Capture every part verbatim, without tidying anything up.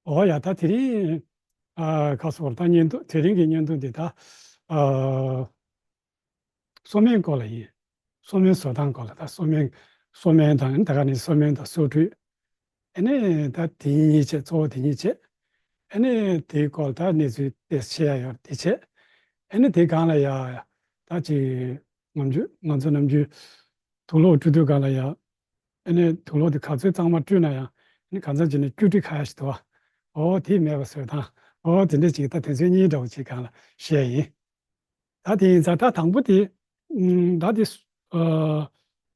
འོ་ཡ། ད་དེ་རིང་ཨ་ཁ་སོར་ད་བརྙན་ཐུང་། དེ་རིང་གི་བརྙན་ཐུང་འདི་ད་ཨ་སོ་སྨན་སྐོར་ལ་ཡིན། སོ་སྨན་བཟོ་སྟངས་སྐོར་ལ། ད་སོ་སྨན། སོ་སྨན་དང་ད་ག་ནས་སོ་སྨན་དང་སོ་འཁྲུད། ཨ་ནི་ད་དེ་གཉིས་བྱས། གཙོ་བོ་དེ་གཉིས་བྱས། ཨ་ནི་དེའི་སྐོར་ད་གནས་ཚུལ་དེ་བཤད་ཡ་ཡོད་དེ་བྱས། ཨ་ནི་དེ་སྒང་ལ་ཡ་ད་ཅིག་ནམ་རྒྱུན་ང་ཚོ་ནམ་རྒྱུན་དུག་སློག་བཀྲུ་དུས་སྒང་ལ་ཡ། ཨ་ནི་དུག་སློག་དེ་ག་ཚོད་གཙང་མ་བཀྲུས་ན་ཡང་། ཨ་ནི་གང་ཚང་བྱས་ནས་བཀྲུ་དྲི་ཁ་ཡ་ཞིག་འདུག་བ། འོ་དེ་མེད་པ་བཟོ་སྟངས། འོ་དེ་འདྲ་ཅིག་ད་དོན་ཚན་གཉིས་འདྲ་བོ་ཅིག་སྒང་ལ་བཤད་ཡིན། ད་དེ་ཡིན་ཙང་ད་དང་པོ་དེ། ཨུམ། ད་དེ་ཨ་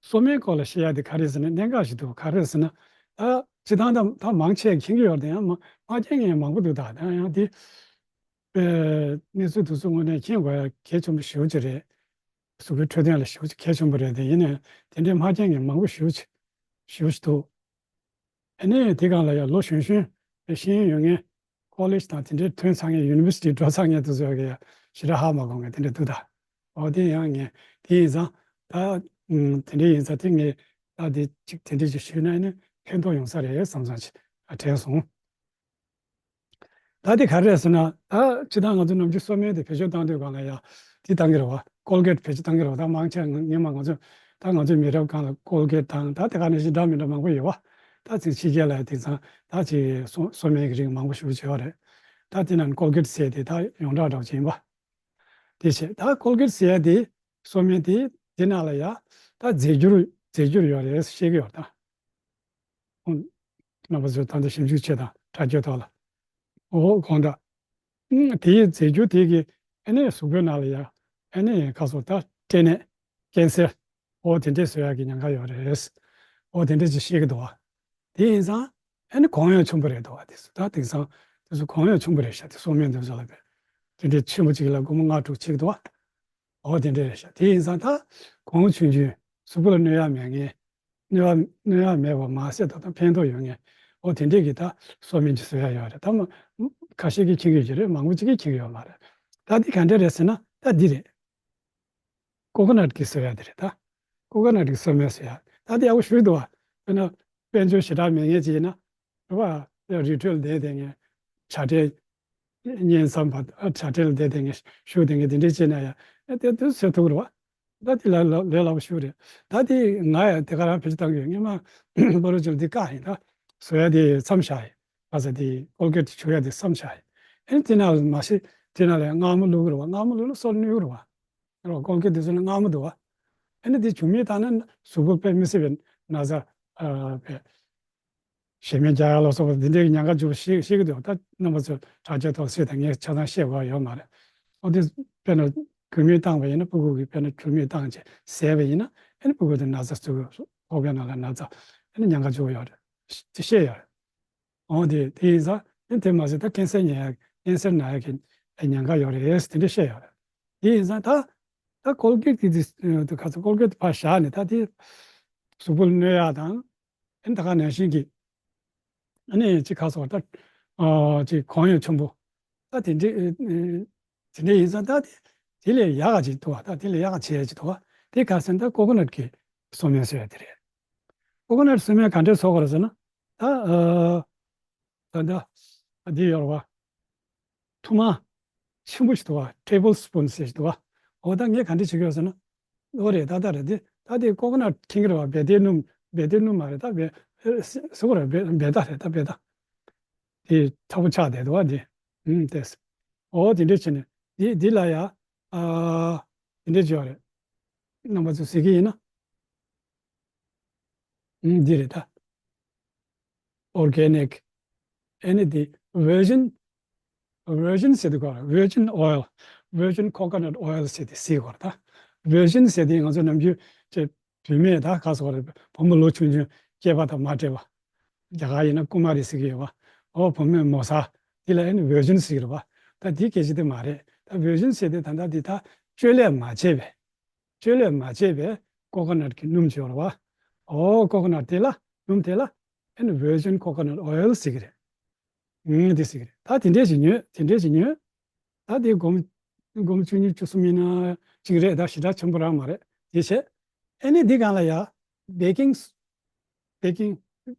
སོ་སྨན་སྐོར་ལ་བཤད་ཡ་དེ་ག་རེ་ཟེར་ན། གནད་འགག་ཞིག་འདུག་ག་རེ་ཟེར་ན། ད་སྤྱིར་བཏང་ད་ད་མང་ཆེ་མཁྱེན་གྱི་ཡོད་རེད། ཡང་མ་མ་མཁྱེན་མཁན་མང་པོ་འདུག་ད་ད་ཡང་དེ་ཨེ་གནས་ཚུལ་དེ་ཚོ་དངོས་གནས་མཁྱེན་དགོས་ཡ་གལ་ཆེན་པོ་ཞེ་པོ་ཅིག་རེད། གཟུགས་པོའི་འཕྲོད་བསྟེན་ལ་ཞེ་པོ་ཅིག་གལ་ཆེན་པོ་རེད་དེ། ཡིན་ནའི་དེ་འདྲའི་མ་མཁྱེན་མཁན་མང་པོ་ཞེ་པོ་ཅིག་ཞེ་པོ་ཅིག་འདུག་ཨ་ནི་དེ་སྒང་ལ་ཡང་ལོ་གཞོན་གཞོན་པའི་ཤེས་ཡོན་ཡོད་མཁན། ཀོ་ལེཇ་དང་དེ་འདྲའི་ཐོན་ཚར་མཁན། ཡུ་ནི་ཝར་སི་ཊི་འགྲོ་ཚར་མཁན་དེ་ཚོ་ཡོད་ཀྱི་ཡ། ཞེ་དྲག་ཧ་མ་གོ་མཁན་དེ་འདྲ་འདུག་ད། འོ་དེ་ཡང་ངས་དེ་ཡིན་ཙང་ད། ཨུམ། དེ་འདྲ་ཡིན་ཙང་དེ་ངས་ད་དེ་ཅིག་དེ་འདྲ་ཅིག་ཞུས་ན་ཨ་ནི་ཕན་ཐོགས་ཡོང་ས་རེད་བསམ་བསམ་ཅིག་ཨ་དྲན་སོང་། ད་དེ་ག་རེ་རེད་ཟེར་ན། ད་སྤྱིར་བཏང་ང་ཚོ་ནམ་རྒྱུན་སོ་སྨན་དེ་བེད་སྤྱོད་བཏང་དུས་སྒང་ལ་ཡ་དེ་བཏང་གི་རེད་བ། ཀོལ་གེཊ་བེད་སྤྱོད་བཏང་གི་རེད་བ། ད་མང་ཆེ་ངས་མ་ང་ཚོ་ད་ང་ཚོའི་མི་རབས་སྒང་ལ་ཀོལ་གེཊ་དང་ད་དེ་ག་ནང་བཞིན་འདྲ་མི་འདྲ་མང་པོ་ཡོད་བ། ད་ཅིག་ཕྱི་རྒྱལ་ལ་ཡ་དེང་སང་ད་ཅིག་སོ་སོ་སྨན་གྱི་རིགས་མང་པོ་ཞེ་པོ་ཅིག་ཡོད་རེད། ད་དེ་ནང་ཀོལ་གེཊ་ཟེར་དེ་ད་ཡོངས་གྲགས་འདྲ་བོ་ཅིག་ཡིན་པ། དེ་བྱས་ད་ཀོལ་གེཊ་ཟེར་ཡ་དེ། སོ་སྨན་དེ་དེ་ནང་ལ་ཡ་ད་རྫས་འགྱུར་རྫས་འགྱུར་ཡོད་རེད་བཤད་ཀྱི་ཡོད་ད། ཁོང་རྣམ་པ་ཚོས་ད་ལྟ་ཞིབ་འཇུག་བྱེད་དང་དྲ་རྒྱའི་ཐོག་ལ། འོ་དགོངས་དག་ཨུམ། དེའི་རྫས་འགྱུར་དེ་གིས་ཨ་ནི་གཟུགས་པོའི་ནང་ལ་ཡ་ཨ་ནི་ཁ་སོ་ད་སྐྲན་ནད། ཀན་སར། འོ་དེ་འདྲས་བཟོ་ཡག་གི་ཉེན་ཁ་ཡོད་རེད། འོ་དེ་འདྲས་ཅིག་བཤད་ཀྱི་འདུག་བ། དེ་ཡིན་ཙང་ཨ་ནི་གོང་ཡང་ཆེན་པོ་རེད་འདུག་བ། དེ་ཚོ་ད་དེང་སང་དེ་ཚོ་གོང་ཡང་ཆེན་པོ་རེད་ཤག་དེ་སོ་སྨན་དེ་ཚོ་ལ་བས་དེ་འདྲས་ཆེན་པོ་ཅིག་ལ་སྒོར་མོ་ལྔ་དྲུག་ཅིག་འདུག་བ། འོ་དེ་འདྲས་རེད་ཤག་དེ་ཡིན་ཙང་ད་གོང་ཆུང་ཆུང་གཟུགས་པོ་ལ་གནོད་ཡག་མེད་མཁན། གནོད་ཡག་གནོད་ཡག་མེད་པ་མ་ཟད་ད་ད་ཕན་ཐོགས་ཡོད་མཁན། འོ་དེ་འདྲས་ཀྱི་ད་སོ་སྨན་ཅིག་བཟོ་ཡག་ཡོད་རེད། ད་མ་ཁ་ཤས་ཀྱིས་མཁྱེན་གྱི་ཡོད་རེད། མང་པོ་ཅིག་གིས་མཁྱེན་གྱི་ཡོད་མ་རེད། ད་འདི་ག་འདྲས་རེད་ཟེར་ན་ད་འདི་རེད། ཀོ་ཀོ་ནཊ་གི་བཟོ་ཡག་དེ་རེད་ད། ཀོ་ཀོ་ནཊ་གི་སོ་སྨན་བཟོ་ཡག་ད་དེ་ཡག་པོ་ཞེ་པོ་འདུག་བ། དཔེར་ན་དཔལ་འབྱོར་ཞེ་དྲག་མེད་མཁན་ཅིག་ཡིན་ན། རེད་བ། རི་ཁྲོད་བསྡད་བསྡད་མཁན། བྱ་བྲལ་གཉེན་ཚན་པ། བྱ་བྲལ་བསྡད་བསྡད་མཁན། བཞུགས་བསྡད་མཁན་དེ་འདྲས་བྱས་ན་ཡང་ཨ་དེ་དེ་བཟོ་ཐུབ་རེད་བ། ད་དེ་ལས་ལས་ལས་སླ་པོ་ཞེ་པོ་རེད། ད་དེ་ང་ཡང་དེ་ག་རང་བེད་སྤྱོད་བཏང་གི་ཡོད། སྔོན་མ་སྤ་རོ་ཅིག་ལ་དེ་བཀག་ཡིན། ད་བཟོ་ཡག་དེ་མཚམས་བཞག་ཡིན། ཁ་ས་དེ་ཀོལ་གེཊ་བྱུག་ཡག་དེ་མཚམས་བཞག་ཡིན། ཨ་ནི་དེ་ནང་ལ་མ་གཞི་དེ་ནང་ལ་ཡང་མངར་མོ་བླུགས་ཀྱི་རེད་བ། མངར་མོ་བླུགས་ན་སོ་སོར་གནོད་ཀྱི་རེད་བ། རེད་བ། ཀོལ་གེཊ་དེ་ཚོ་ལ་མངར་མོ་འདུག་བ། ཨ་ནི་དེ་བྱུག་མེ་བཏང་ན་གཟུགས་པོ་དཔེ་མི་སྲིད་པའི་ན་ཚ། ཨ་དཔེ་ཞེ་མེར་རྒྱག་ཡག་ལ་སོགས་པ་འདི་འདྲའི་ཉེན་ཁ་འཇུག་པ་ཤེས་ཤེས་ཀྱི་འདུག་ད་རྣམ་པ་ཚོ་དྲ་རྒྱའི་ཐོག་སྲིད་དང་ངས་ཆ་ཚང་བཤད་དགོས་ཡོད་མ་རེད། འོ་དེ་དཔེར་ན་བྱུག་མེ་བཏང་བ་ཡིན་ན། སྤུ་གུ་གིས་དཔེར་ན་བྱུག་མེ་བཏང་བྱས་བཟས་པ་ཡིན་ན་ཨ་ནི་སྤུ་གུ་དེ་ན་ཚ་ཟུག་ཕོག་པའི་ནང་ལ་ན་ཚ་ཨ་ནི་ཉེན་ཁ་འཇུག་གི་ཡོད་རེད། དེ་བཤད་ཡོད་རེད། འོ་དེ་དེ་ཡིན་ཙང་ཨ་ནི་དེ་མ་ཟད་ད་ཀན་སར་ཉེན་ཡག་ཀན་སར་ན་ཡག་གི་ཉེན་ཁ་ཡོད་རེད་དེ་འདྲ་བཤད་ཡོད་རེད། དེ་ཡིན་ཙང་ད་ད་ཀོལ་གེཊ་དེ་དེ་དེ་ག་ཚོད་ཀོལ་གེཊ་ཕར་བཞག་ནས་ད་དེ་གཟུགས་པོ་ལ་གནོད་ཡག་དང་། ཨ་ནི་ད་ག་ནང་བཞིན་གྱི་ཨ་ནི་ཅིག་ཁ་སོ་ད་ཨ་ཅིག་གོང་ཡང་ཆེན་པོ། ད་དེ་འདྲ་ཨ་དེ་འདྲ་ཡིན་ཙང་ད་དེ་དེ་ལས་ཡག་ག་ཅིག་འདུག་བ། ད་དེ་ལས་ཡག་ག་བྱེད་ཡག་ཅིག་འདུག་བ། དེ་ག་ཟེར་ན་ད་ཀོ་ཀོ་ནཊ་གི་སོ་སྨན་བཟོ་ཡག་དེ་རེད། ཀོ་ཀོ་ནཊ་སོ་སྨན་ག་འདྲས་བཟོ་དགོས་རེད་ཟེར་ན། ད་ཨ་ད་ད་འདི་ཡོད་རེད་བ། ཐུར་མ་ཆེན་པོ་ཞིག་འདུག་བ། ཊེ་བལ་སི་པུན་ཟེར་ཞིག་འདུག་བ། འོ་ད་ངས་ག་འདྲ་བྱེད་ཀྱི་ཡོད་ཟེར་ན། འོ་རེད། ད་ད་རེད་དེ། ད་དེ་ཀོ་ཀོ་ནཊ་མཁྱེན་གྱི་རེད་བ། བེ་ཏའི་སྣུམ། བེ་ཏའི་སྣུམ་མ་རེད་ད། བེ་ཨེ་ཟེར་དགོས་རེད། བེ་བེ་ཏ་རེད་ད། བེ་ཏ། དེ་ཁྲ་པོ་ཆགས་བསྡད་འདུག་བ་དེ། ཨུམ་དེ། འོ་དེ་འདྲས་བྱས་ནས་དེ་དེ་ལ་ཡ་ཨ་དེ་འདྲས་བྱས་པ་རེད། རྣམ་པ་ཚོས་གཟིགས་ཀྱི་ཡིན་ན། ཨུམ་འདི་རེད་ད། organic ཨ་ནི་འདི་virgin virgin ཟེར་དུས་སྐོར། virgin oil virgin coconut oil ཟེར་དུས་ཟེར་དགོས་རེད་ད། virgin ཟེར་དུས་ང་ཚོ་ནམ་རྒྱུན་ཅེ་བུད་མེད་ད་ག་ཟེར་དགོས་རེད། བུ་མོ་ལོ་ཆུང་ཆུང་སྐྱེས་པ་དང་མ་སྤྲད་པ། རྒྱ་གར་ཡིན་ན་ཀུ་མ་རི་ཟེར་གྱི་ཡོད་པ། འོ་བུད་མེད་མོ་གསར་དེ་ལ་ཨ་ནི་virgin ཟེར་གྱི་རེད་པ། ད་དེ་སྐད་ཆ་དེ་མ་རེད། ད་virgin ཟེར་དུས་ད་ལྟ་འདི་ད་བཅོས་ལས་མ་བྱས་པའི། བཅོས་ལས་མ་བྱས་པའི་ཀོ་ཀོ་ནཊ་གི་སྣུམ་བྱས་པ་རེད་པ། འོ་ཀོ་ཀོ་ནཊ་དེ་ལ་སྣུམ་དེ་ལ་ཨ་ནི་virgin coconut oil ཟེར་གྱི་རེད། ཨང་དེ་ཟེར་གྱི་རེད། ད་དེ་འདྲས་ཞིག་ཉོས། དེ་འདྲས་ཞིག་ཉོས། ད་དེ་སྒོར་མོ་སྒོར་མོ་བཅུ་གཉིས་བཅུ་གསུམ་ཡིན་ན་ཅིག་རེད། ད་ཞེ་དྲག་ཆེན་པོ་རང་མ་རེད། དེ་བྱས་ཨ་ནི་འདི་སྒང་ལ་ཡ་བེ་ཀིང་བེ་ཀིང་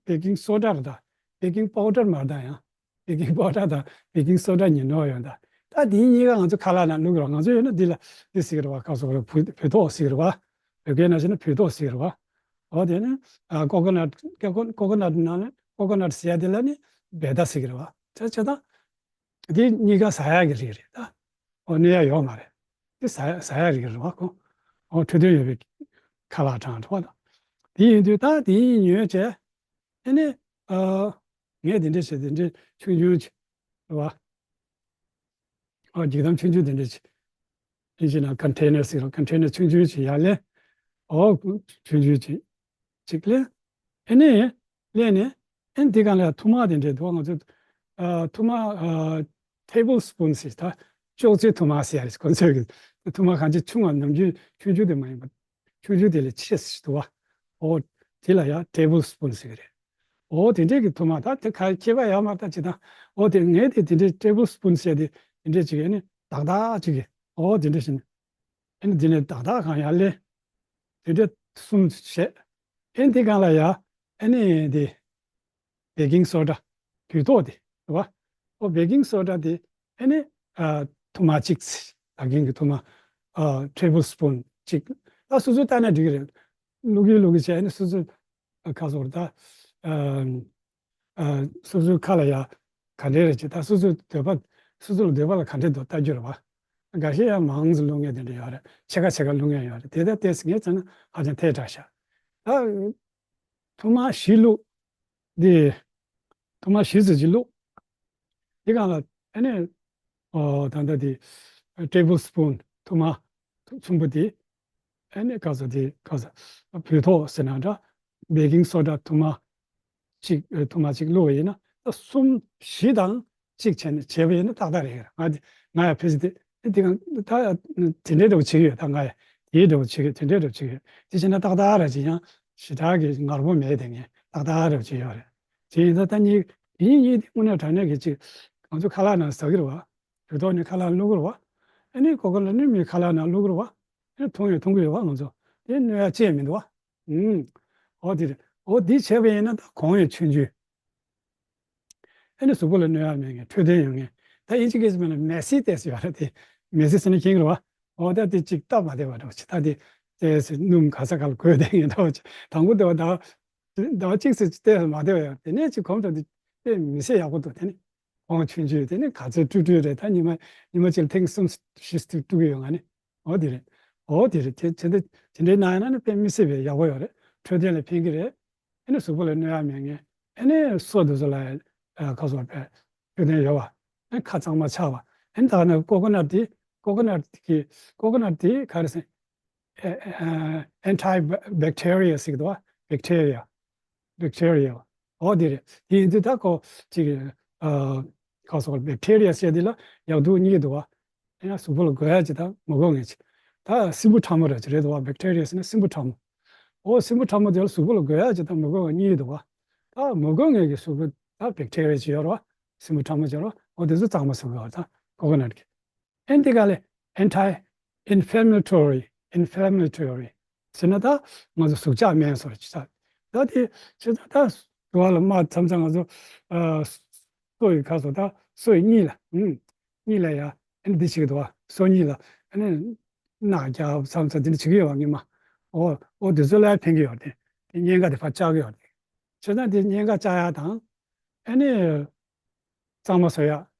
བེ་ཀིང་སོ་ཌ་རེད་ད། བེ་ཀིང་པའུ་ཌར་མ་རེད་ད། ཡང་ བེ་ཀིང་པའུ་ཌར་དང་བེ་ཀིང་སོ་ཌ་ཉོས་ནོ་ཡོད་ད། ད་དེ་གཉིས་ཀ་ང་ཚོ་ཁ་ལག་ནང་བླུག་གི་རེད་བ། ང་ཚོ་ཡོད་ན་འདི་ལ་འདི་ཟེར་གི་རེད་བ། ཁ་སོགས་རེད། བུ་བུལ་ཏོག་ཟེར་གི་རེད་བ། བོད་སྐད་ནང་བཤད་ན་བུལ་ཏོག་ཟེར་གི་རེད་བ། འོ་དེ་ནི་ཀོ་ཀོ་ནཊ། ཀོ་ཀོ་ནཊ་ནང་ནས་ཀོ་ཀོ་ནཊ་ཟེར་ཡ་དེ་ལ་ནི་བེ་ཏ་ཟེར་གི་རེད་བ། བྱས་བྱས་ཙང་དེ་གཉིས་ཀ་ཟ་ཡ་གི་རིགས་རེད་ད། འོ་གནོད་ཡ་ཡོད་མ་རེད། དེ་ཟ་ཟ་ཡ་རིགས་རེད་བ་ཁོ། འོ་འཕྲོད་བསྟེན་ཡོད་པའི་ཁ་ལག་གྲངས་རེད་བ་ད། དེ་ཡིན་དུས་ད་དེ་ཉོས་བྱས། ཨ་ནི། ཨ། ངས་དེ་འདྲས་བྱས་དེ་འདྲས་ཆུང་ཆུང་ཅིག་རེད་བ། ཨ། འགྱིག་དམ་ཆུང་ཆུང་དེ་འདྲས་ཅིག་ཨིན་ཇི་ནང་ཀོན་ཊེ་ནར་ཟེར་རོ། ཀོན་ཊེ་ནར་ཆུང་ཆུང་ཅིག་ཡར་ལེན། ཨོ། ཆུང་ཆུང་ཅིག་ཅིག་ལེན། ཨ་ནི། ལེན་ནས། ཨ་ནི་དེ་གང་ལ་ཐུར་མ་དེ་འདྲས་འདུག་ང་ཚོ། ཨ། ཐུར་མ། ཨ། ཊེ་བལ་སི་པུན་ཟེར་ད། ཅོག་ཙེ་ཐུར་མ་ཟེར་ཡ་རེད། ཁོ་ཚོས་གི་ཐུར་མ་གང་ཅི་ཆུང་བ་ནམ་རྒྱུན་ཆུང་ཆུང་དེ་མ་ཡིན་པ། ཆུང་ཆུང་དེ་ལས་ཆེ་ཞིག་འདུག་བ། ཨོ། དེ་ལ་ཡ་ཊེ་བལ་སི་པུན་ཟེར་གི་རེད། ཨོ་དེ་འདྲས་ཀྱི་ཐུར་མ་ད་དེ་ག་ཁྱད་པར་ཡོད་མ་རེད་ད་ཅི་ད། ཨོ་དེ་ངས་དེ་དེ་འདྲས་ཊེ་བལ་སི་པུན་ཟེར་དེ་དེ་འདྲས་ཅིག་ཨ་ནི་ཏག་ཏག་ཅིག་གི། ཨོ་དེ་འདྲས་ཞིག་ནི། ཨ་ནི་དེ་ནས་ཏག་ཏག་གང་ཡར་ལེན། དེ་འདྲས་གསུམ་བྱས། ཨ་ནི་དེ་གང་ལ་ཡ། ཨ་ནི་དེ། བེ་ཀིང་སོ་ཌ། བུལ་ཏོག་དེ་རེད་བ། ཨོ་བེ་ཀིང་སོ་ཌ་དེ་ཨ་ནི། ཨ། ཐུར་མ་གཅིག་ཟེར། ད་གིན་གྱི་ཐུར་མ། ཨ། ཊེ་བལ་སི་པུན་གཅིག་ད་སོ་སོའི་ལྟ་ན་འགྲིག་གི་རེད། བླུག་གིན་བླུག་གིན་བྱས་ཨ་ནི་སོ་སོའི། ཨ། ཁ་སོགས་ད། ཨ། ཨ། སོ་སོའི་ཁ་ལ་ཡ་ག་འདྲས་རེད་ཅེས་ད་སོ་སོའི་འདོད་པ། སོ་སོ་ལ་འདོད་པ་ལ་ག་འདྲས་འདུག་ལྟ་རྒྱུ་རེད་བ། འགའ་ཤས་ཡང་མང་ཙམ་བླུག་མཁན་དེ་འདྲ་ཡོད་རེད། ཕྱེད་ཀ་ཕྱེད་ཀ་བླུག་མཁན་ཡོད་རེད། དེ་ལྟར་ཏོག་ཙམ་ངས་བྱས་ན་ཧ་ཅང་ཐལ་དྲགས་ཤག་ད། ཐུར་མ་བཞི་བླུགས། འདི། ཐུར་མ་བཞི་ཙམ་ཅིག་བླུགས། འདི་སྒང་ལ་ཨ་ནི། ཨོ་ད་ལྟ་འདི། ཊེ་བལ་སི་པུན་ཐུར་མ་ཚོམ་བུ་འདི། ཨ་ནི་ག་ཚོད་འདི་ག་ཚོད། བུལ་ཏོག་ཟེར་ན་འདྲ། བེ་ཀིང་སོ་ཌ་ཐུར་མ་གཅིག་ཨ། ཐུར་མ་གཅིག་བླུགས་པ་ཡིན་ན་ད་གསུམ་བཞི་དང་གཅིག་བྱས་ནས་བྱས་པ་ཡིན་ན་ཏག་ཏག་རེད། ང་ང་ཡང་ཕལ་ཆེར་དེ་དེ་གང་ད་དེ་འདྲའི་འདྲ་བོ་བྱེད་ཀྱི་ཡོད། ད་ང་ཡང་དེའི་འདྲ་བོ་བྱེད་ཀྱི་དེ་འདྲའི་འདྲ་བོ་བྱེད་ཀྱི་ཡོད། དེ་བྱས་ན་ཏག་ཏག་ར་ཅིག་ཡང་ཞེ་དྲག་གི་ངར་པོ་མེད། དེ་ངས་ཏག་ཏག་ར་བྱེད་ཡོད་རེད། དེ་ཡིན་ད་ད་གཉིས་དེ་གཉིས་གཉིས་དེ་དངོས་གནས་དྲང་གནས་ཀྱི་ཅིག་ང་ཚོ་ཁ་ལག་ནང་ཟ་གི་རེད་བ། བུལ་ཏོག་ནི་ཁ་ལག་བླུག་གི་རེད་བ། ཨ་ནི་ཀོ་ཀོ་ནཊ་ནི་མི་ཁ་ལག་ནང་བླུག་གི་རེད་བ། ཨ་ནི་འཐུང་ཡང་འཐུང་གི་ཡོད་བ། ང་ཚོ་དེ་གནོད་ཡ་ཅི་ཡང་མི་འདུག་བ། ཨུམ། འོ་དེ་རེད། འོ་དེ་བྱས་པ་ཡིན་ན་ད་གོང་ཡང་ཆུང་ཆུང་། ཨ་ནི་གཟུགས་པོ་ལ་གནོད་ཡ་མེད་མཁན། འཕྲོད་བསྟེན་ཡོད་མཁན། ད་ཨིན་ཇི་སྐད་ཆ་མིན་ན་མེ་སི་ཏེ་ཟེར་ཡོད་རེད་དེ། མེ་སི་ཟེར་ན་མཁྱེན་གྱི་རེད་བ། འོ་ད་དེ་གཅིག་སྟབས་མ་བདེ་བ་འདྲ་བོ་ཅིག་ད་དེ་ཏོག་ཙམ་སྣུམ་ག་ས་ག་ལ་བསྐོལ་བསྡད་མཁན་འདྲ་བོ་ཅིག་དང་པོ་དེ་བ་ཟླ་བ་ཟླ་བ་གཅིག་ཙམ་ཏོག་ཙམ་མ་བདེ་བ་ཡོད། དེ་ནས་ཅིག་གོམས་འགྲོ་དུས་དཔེ་མི་སྲིད་ཡག་པོ་འདུག་དེ་ནི་གོང་ཆུང་ཆུང་། དེ་ནི་ག་ཚོད་བཀྲུ་བཀྲུ་རེད། ད་ཉི་མ་ཉི་མ་གཅིག་ལ་ཐེངས་གསུམ་བཞི་བཀྲུ་གི་ཡོད་ང་ནི། འོ་དེ་རེད། འོ་དེ་རེད། དེ་དེ་འདྲ་དེ་འདྲའི་གནང་ཡ་ན་ནི་དཔེ་མི་སྲིད་པའི་ཡག་པོ་ཡོད་རེད། འཕྲོད་བསྟེན་ལ་ཕན་གྱི་རེད། ཨ་ནི་གཟུགས་པོ་ལ་གནོད་ཡ་མེད་མཁན། ཨ་ནི་སོ་དེ་ཚོ་ལ་ཨ་ཁ་སོགས་པའི་འཕྲོད་བསྟེན་ཡོད་པ། ཨ་ནི་ཁ་གཙང་མ་ཆགས་པ། ཨ་ནི་ད་ནི་ཀོ་ཀོ་ནཊ་དེ་ཀོ་ཀོ་ནཊ་གི་ཀོ་ཀོ་ནཊ་དེ་ག་རེ་ཟེར། ཨ་ཨ་ཨན་ཊི་བེག་ཊི་རི་ཡ་ཟེར་གི་འདུག་བ། བེག་ཊི་རི་ཡ། བེག་ཊི་རི་ཡ། འོ་དེ་རེད། དེ་ཡིན་དུས་ད་ཁོ་ཅིག་ཨ་ཁ་སོགས་བེག་ཊི་རི་ཡ་ཟེར་དེ་ལ་ཡག་སྡུག་གཉིས་འདུག་བ། ཡང་གཟུགས་པོ་ལ་དགོས་ཡ་ཅིག་དང་མི་དགོས་མཁན་ཅིག་ད་སྲིན་བུ་ཕྲ་མོ་ར་ཅིག་རེད་འདུག་བ། བེག་ཊི་རི་ཡ་ཟེར་ན་སྲིན་བུ་ཕྲ་མོ། འོ་སྲིན་བུ་ཕྲ་མོ་དེ་ལ་གཟུགས་པོ་ལ་དགོས་ཡ་ཅིག་དང་མི་དགོས་པ་གཉིས་འདུག་བ། ད་མི་དགོས་མཁན་གྱི་གཟུགས་པོ་ད་བེག་ཊི་རི་ཡ་ཅིག་ཡོད་རེད་བ། སྲིན་བུ་ཕྲ་མོ་ཅིག་ཡོད་རེད་བ། འོ་དེ་ཚོ་གཙང་མ་བཟོ་དགོས་བ། ད་ཀོ་ཀོ་ནཊ་གི། ཨན་ཏི་ག་ལེ། ཨན་ཊི་ཨིན་ཕེ་མ་ཊོ་རི། ཨིན་ཕེ་མ་ཊོ་རི་ཟེར་ན་ད་ང་ཚོ་ཟུག་གཅོག་སྨན་སོགས་ཅིག་ད། ད་དེ་བྱས་ཙང་ད་དུ་བ་ལ་རྨ་མཚམས་མཚམས་ང་ཚོ་ཨ་སོ་ཡི་ཁ་སོ་ད་སོ་ཡི་གཉིས་ལ། ཨུམ། གཉིས་ལ་ཡ་ཨ་ནི་འདི་བྱེད་ཀྱི་འདུག་བ། སོ་གཉིས་ལ་ཨ་ནི་རྣག་རྒྱབ་མཚམས་མཚམས་འདི་འདྲ་བྱེད་ཀྱི་ཡོད་བ། སྔོན་མ། འོ་འོ་དེ་ཚོ་ལ་ཕན་གྱི་ཡོད་རེད། དེ་གཉན་ཁ་དེ་ཕར་བཅག་གི་ཡོད་རེད། བྱས་ཙང་དེ་གཉན་ཁ་བཅག་ཡ་དང་། ཨ་ནི། གཙང་མ་བཟོ་ཡ།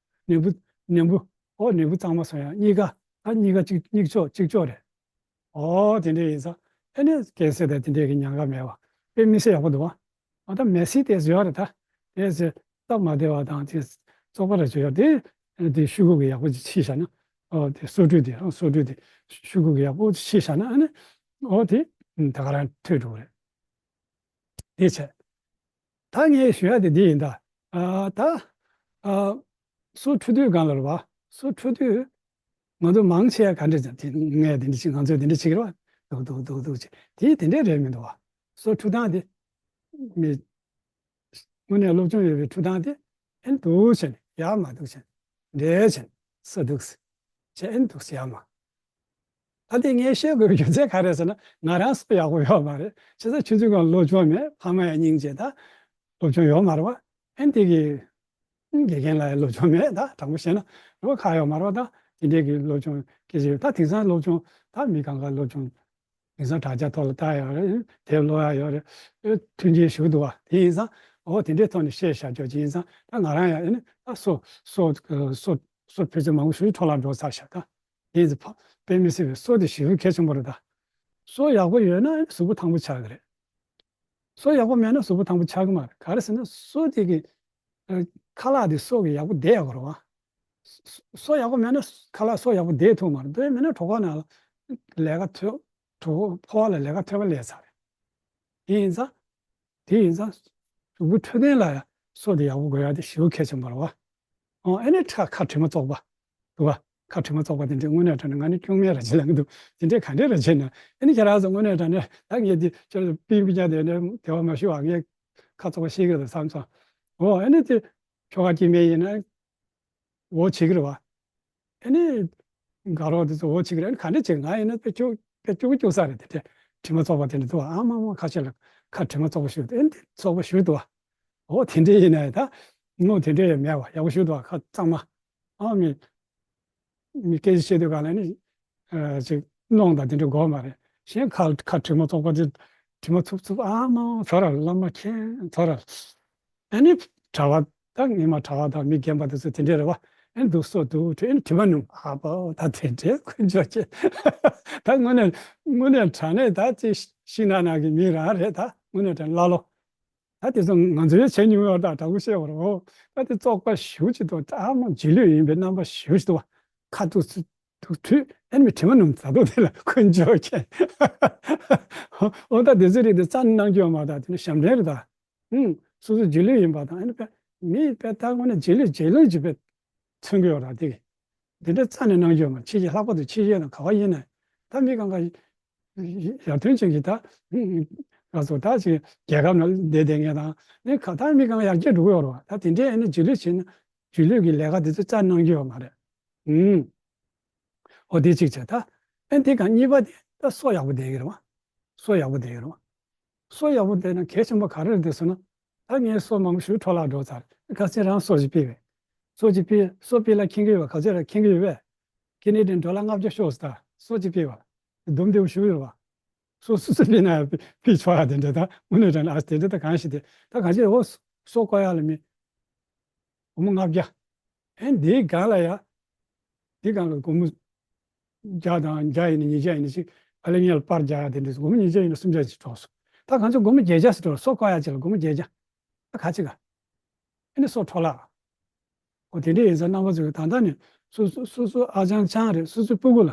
ནད་འབུ། ནད་འབུ། ཨོ་ནད་འབུ་གཙང་མ་བཟོ་ཡ་གཉིས་ཀ། ད་གཉིས་ཀ་གཅིག་གཉིས་ཆོག་གཅིག་ཆོག་རེད། ཨོ་དེ་འདྲ་ཡིན་ཙང་ཨ་ནི་ཀན་སར་དང་དེ་འདྲའི་གི་ཉེན་ཁ་མེད་པ། དཔེ་མི་སྲིད་ཡག་པོ་འདུག་བ། ཨ་ད་མེ་སི་ཏེ་ཡོད་རེད་ད། དེ་ཚེ་སྟབས་མ་བདེ་བ་དང་དེ་བཙོག་པ་རེ་བྱོས་ཡ་དེ། དེ་ཤོག་གུ་གི་ཡག་པོ་ཅིག་ཕྱིས་བཞག་ན། ཨོ་དེ་སོ་བཀྲུས་དེ་ཨོ་སོ་བཀྲུས་དེ་ཤོག་གུ་གི་ཡག་པོ་ཅིག་ཕྱིས་བཞག་ན་ཨ་ནི། ཨོ་དེ་ད་ག་རང་ཐོས་འགྲོ་གི་རེད། དེ་བྱས། ད་ངས་ཞུ་ཡ་དེ་འདི་ཡིན་ད། ཨ་ད། ཨ་སོ་འཁྲུ་དུས་སྒང་ལ་རེད་བ། སོ་འཁྲུ་དུས། ང་ཚོ་མང་ཆེ་བ་ག་འདྲ་ཅིག་དེ་ངས་དེ་འདྲ་ཅིག་ང་ཚོས་དེ་འདྲ་བྱེད་ཀྱི་རེད་བ། འདུག་འདུག་འདུག་འདུག་ཅེས་དེ་དེ་འདྲ་རེད་མི་འདུག་བ། སོ་འཁྲུ་སྟངས་དེ། མི། དངོས་གནས་སློབ་སྦྱོང་ཡོད་པའི་འཁྲུ་སྟངས་དེ། ཨེ་འདུག་བྱས་ནས་ཡག་མ་འདུག་བྱས་ནས་འདྲེ་བྱས་ནས་སོ་འདུག་ཟེར། བྱས་ཨེ་འདུག་ཟེར་ཡག་མ། ད་དེ་ངས་བཤད་དགོས་པའི་རྒྱུ་མཚན་ག་རེ་ཟེར་ན་ང་རང་སུ་ཡག་པོ་ཡོད་མ་རེད། བྱས་ཙང་ཆུང་ཆུང་སྒང་སློབ་སྦྱོང་མེད། ཕ་མ་ཡང་སྙིང་རྗེ་ད། སློབ་སྦྱོང་ཡོད་མ་རེད་བ། ཨེ་འདི་གི། དགེ་རྒན་ལ་ཡང་སློབ་སྦྱོང་མེད། ད་དྲང་པོ་བཤད་ན་རོ་ཁག་ཡོད་མ་རེད་པ། ད་དེ་འདྲའི་གི་སློབ་སྦྱོང་སྐད་ཆ་ཡོད། ད་དེང་སང་སློབ་སྦྱོང་ད་མི་གང་ག་སློབ་སྦྱོང་དེང་སང་དྲ་རྒྱ་ཐོག་ལ་ལྟ་ཡག་རེད། དེབ་ཀློག་ཡག་ཡོད་རེད། མཐུན་རྐྱེན་ཞུ་འདུག་པ། དེ་ཡིན་ཙང་འོ་དེ་འདྲའི་ཐོག་ནས་བཤད་བཞག་ཆོག་ཅིག་ཡིན་ཙང་ད་ང་རང་ཡང་ཨེ་ནི་ད་སོ་སོ་སོ་ཕལ་ཆེར་མང་པོ་ཞིག་འཕྲོ་བརླག་འགྲོ་ཚར་ཤག་ད་དེ་ཡིན་ཙང་དཔེ་མི་སྲིད་པའི་སོ་དེ་ཞེ་པོ་གལ་ཆེན་པོ་རེད། ད་སོ་ཡག་པོ་ཡོད་ན་ཨེ་ནི་གཟུགས་པོ་ཐང་པོ་ཆགས་ཀྱི་རེད། སོ་ཡག་པོ་མེད་ན་གཟུགས་པོ་ཐང་པོ་ཆགས་ཀྱི་མ་རེད། ག་རེ་ཟེར་ན་སོ་དེ་གི་ཨ་ཁ་ལག་དེ་སོ་གི་ཡག་པོ་བསྡད་ཡག་གི་རེད་པ། སོ་སོ་ཡག་པོ་མེད་ན་ཁ་ལག་སོ་ཡག་པོ་བསྡད་ཐུབ་མ་རེད། དེ་མེད་ན་གྲོད་ཁོག་ནང་ལ་ལས་ཀ་ཐོད་གྲོད་ཁོག་ཕོ་བ་ལ་ལས་ཀ་ཐོད་པ་ལས་ཚར་རེད། དེ་ཡིན་ཙང་དེ་ཡིན་ཙང་གཟུགས་པོ་འཕྲོད་བསྟེན་ལ་ཡང་སོ་དེ་ཡག་པོ་དགོས་ཡག་དེ་ཞེ་པོ་གལ་ཆེན་པོ་རེད་པ། ཨོ་ཨེ་ནི་ཁྲ་ཁ་དྲི་མ་བཙོག་པ་འདུག་ག་ཁ་དྲི་མ་བཙོག་པ་དེ་འདྲའི་དངོས་གནས་དྲང་གནས་ང་ནི་སྐྱོན་མེད་ར་བྱེད་ལབ་ཀྱི་འདུག་དེ་འདྲའི་ག་འདྲའི་ར་བྱེད་ན་ཨེ་ནི་ཁྱེད་རང་ཚོ་དངོས་གནས་དྲང་གནས་ད་ངས་འདི་ཁྱོད་ཚོ་པིན་པིན་ཀྱང་དེ་འདྲའི་དེ་བ་མ་ཞུ་བ་ངས་ཁ་བཙོག་པ་ཤེས་ཀྱི་རེད་བསམ་སོང་། ཨོ་ཨེ་ནི་དེ་ཁྱོ་ག་སྐྱེ་དམན་ཡིན་ན་འོ་བྱེད་ཀྱི་རེད་བ། ཨེ་ནི་དགའ་རོགས་དེ་ཚོ་འོ་བྱེད་ཀྱི་རེད། ཨེ་ནི་ག་འདྲ་བྱེད་ང་ཡིན་ན་དཔེ་སྐྱོ་དཔེ་སྐྱོ་སྐྱོ་ས་རེད། དེ་འདྲའི་དྲི་མ་བཙོག་པ་དེ་འདྲ་འདུག་ཨ་མ་མ་ཁ་ཤས་ལ་ཁ་དྲི་མ་བཙོག་པ་ཞུ་ཨེ་ནི་བཙོག་པ་ཞུ་འདུག་བ། འོ་དེ་འདྲའི་ཡིན་ན་ད་ངོ་དེ་འདྲའི་ཡང་མེད་བ། ཡག་པོ་ཞུ་འདུག་བ། ཁ་གཙང་མ། ཨ་མི་མི་སྐད་ཆ་བཤད་དུས་གང་ལ་ནི་ཨ་ཅིག་གནོང་དང་དེ་འདྲ་དགོས་མ་རེད། གཞན་ཁ་ཁ་དྲི་མ་བཙོག་པ་དེ་དྲི་མ་འཚུབ་འཚུབ་ཨ་མ་ཚོ་ར་བླ་མ་མཁྱེན་ཚོ་ར། ཨ་ནི་གྲྭ་བ་ད་ངེད་མ་གྲྭ་བ་དང་མི་རྒན་པ་དེ་ཚོ་དེ་འདྲ་རེད་བ། ཨ་ནི་འདུག་སོ་འདུག་དྲི་ཨ་ནི་དྲི་མ་སྣུམ་ཨ་པོ་ད་དེ་འདྲའི་དཀོན་མཆོག་ཅེ། ད་དངོས་གནས་དངོས་གནས་དྲང་གནས་ད་ཅིག་ཤིང་ནགས་ནང་གི་མི་རང་རེད། ད་དངོས་གནས་དྲང་ཀླ་ལོ། ད་དེ་ཚོ་ང་ཚོའི་བྱས་མྱོང་ཡོད་ད་དྲག་པོ་བཤད་པ་རེད། ད་དེ་བཙོག་པ་ཞེ་པོ་ཅིག་འདུག་ཨ་མ་རྗེས་ལུས་ཡིན་པའི་རྣམ་པ་ཞེ་པོ་ཅིག་འདུག་བ། ཁ་ཐུག་ཚུ་ཐུག་ཐུག་ཨ་ནི་མི་དྲི་མ་སྣུམ་ཟ་འདུག་དེ་ལ་དཀོན་མཆོག་མཁྱེན། འོ་ད་དེ་ཚོའི་རིགས་དེ་རྩ་ནས་གནང་རྒྱུ་ཡོད་མ་རེད། ད་དེ་ནི་ཞབས་འདྲེན་རེད་ད། ཨུམ། སོ་སོ་རྗེས་ལུས་ཡིན་པ་དང་ཨ་ནི་དཔེ་མི་དཔེ་ད་དངོས་གནས་རྗེས་ལུས་རྗེས་ལུས་ཀྱི་དཔེ་མཚོན་གྱི་ཡོད་ར་དེ་གི། འདི་འདྲ་རྩ་ནས་གནང་རྒྱུ་ཡོད་མ་རེད། ཕྱི་རྒྱལ་ལྷག་པར་དུ་ཕྱི་རྒྱལ་དང་ག་བ་ཡིན་ན་ད་མི་གང་ག་ཡར་ཐོན་ཅན་གྱི་ད་ང་ཚོ་ད་ཅིག་རྒྱལ་ཁབ་ནང་བསྡད་བསྡད་མཁན་དང་ནི་ག་ད་མི་གང་ག་ཡར་རྒྱས་འགྲོ་གི་ཡོད་རེད་བ། ད་དེ་འདྲའི་ཨ་ནི་རྗེས་ལུས་བྱས་ན་རྗེས་ལུས་ཀྱི་ལས་ཀ་དེ་ཚོ་རྩ་གནང་རྒྱུ་ཡོད་མ་རེད། ཨུམ། འོ་དེ་གཅིག་བྱས། ད་ཨ་ནི་དེ་གང་གཉིས་པ་དེ་ད་སོ་ཡག་པོ་བསྡད་ཀྱི་རེད་བ། སོ་ཡག་པོ་བསྡད་ཀྱི་རེད་བ། སོ་ཡག་པོ་བསྡད་ན་གལ་ཆེན་པོ་ག་རེ་རེད་ཟེར་ན། ད་ངས་སོ་མང་པོ་ཞིག་འཕྲོ་བརླག་འགྲོ་ཚར། ཁ་སང་རང་སོ་ཞིག་ཕུད་པས། སོ་ཅིག་ཕུད་སོ་ཕུད་ལ་མཁྱེན་གྱི་ཡོད་པ་ག་ཚོད་ར་མཁྱེན་གྱི་ཡོད་པས། ཁེ་ནེ་ཌི་ཡན་ཌོ་ལར་ལྔ་བརྒྱ་ཤོག་ཟེར། ད་སོ་ཅིག་ཕུད་པ་སྡོམ་བདེ་པོ་ཞུ་ཡོད་པ། སོ་སོ་སོ་ཕུད་ན་ཕུད་ཆོག་ཡ་དེ་འདྲ་ད་དངོས་གནས་དྲང་གནས་ཨ་དེ་འདྲ་ད་གང་ཞིག་དེ་ད་གང་ཞིག་འོ་སོ་བཀོག་ཡ་ལ་མི་སྒོར་མོ་ལྔ་བརྒྱ། ཨེ་འདིའི་སྒང་ལ་ཡ། འདི་སྒང་ལ་སྒོར་མོ་བརྒྱ་དང་བརྒྱ་ཡིན་ན་ཉིས་བརྒྱ་ཡིན་ན་ཅིག་ཨ་ལེ་ངས་ལ་པར་རྒྱག་ཡ་དེ་འདྲ་སྒོར་མོ་ཉིས་བརྒྱ་ཡིན་ན་སུམ་བརྒྱ་ཅིག་གྲོགས་སོ། ད་གང་ཚོད་སྒོར་མོ་བརྒྱད་བརྒྱ་ཟེར་གྲོགས་སོ་བཀོག་ཡ་ཅིག་ལ་སྒོར་མོ་བརྒྱད་བརྒྱ། ད་ག་ཅི་ག་ཨེ་ནི་སོ་འཕྲོ་བརླག་འོ་དེ་འདྲ་ཡིན་ཙང་རྣམ་པ་ཚོས་ད་ལྟ་ནས་སོ་སོ་སོ་སོ་ཨ་ཅང་ཅང་རེད། སོ་སོའི་སྤུ་གུ་ལ།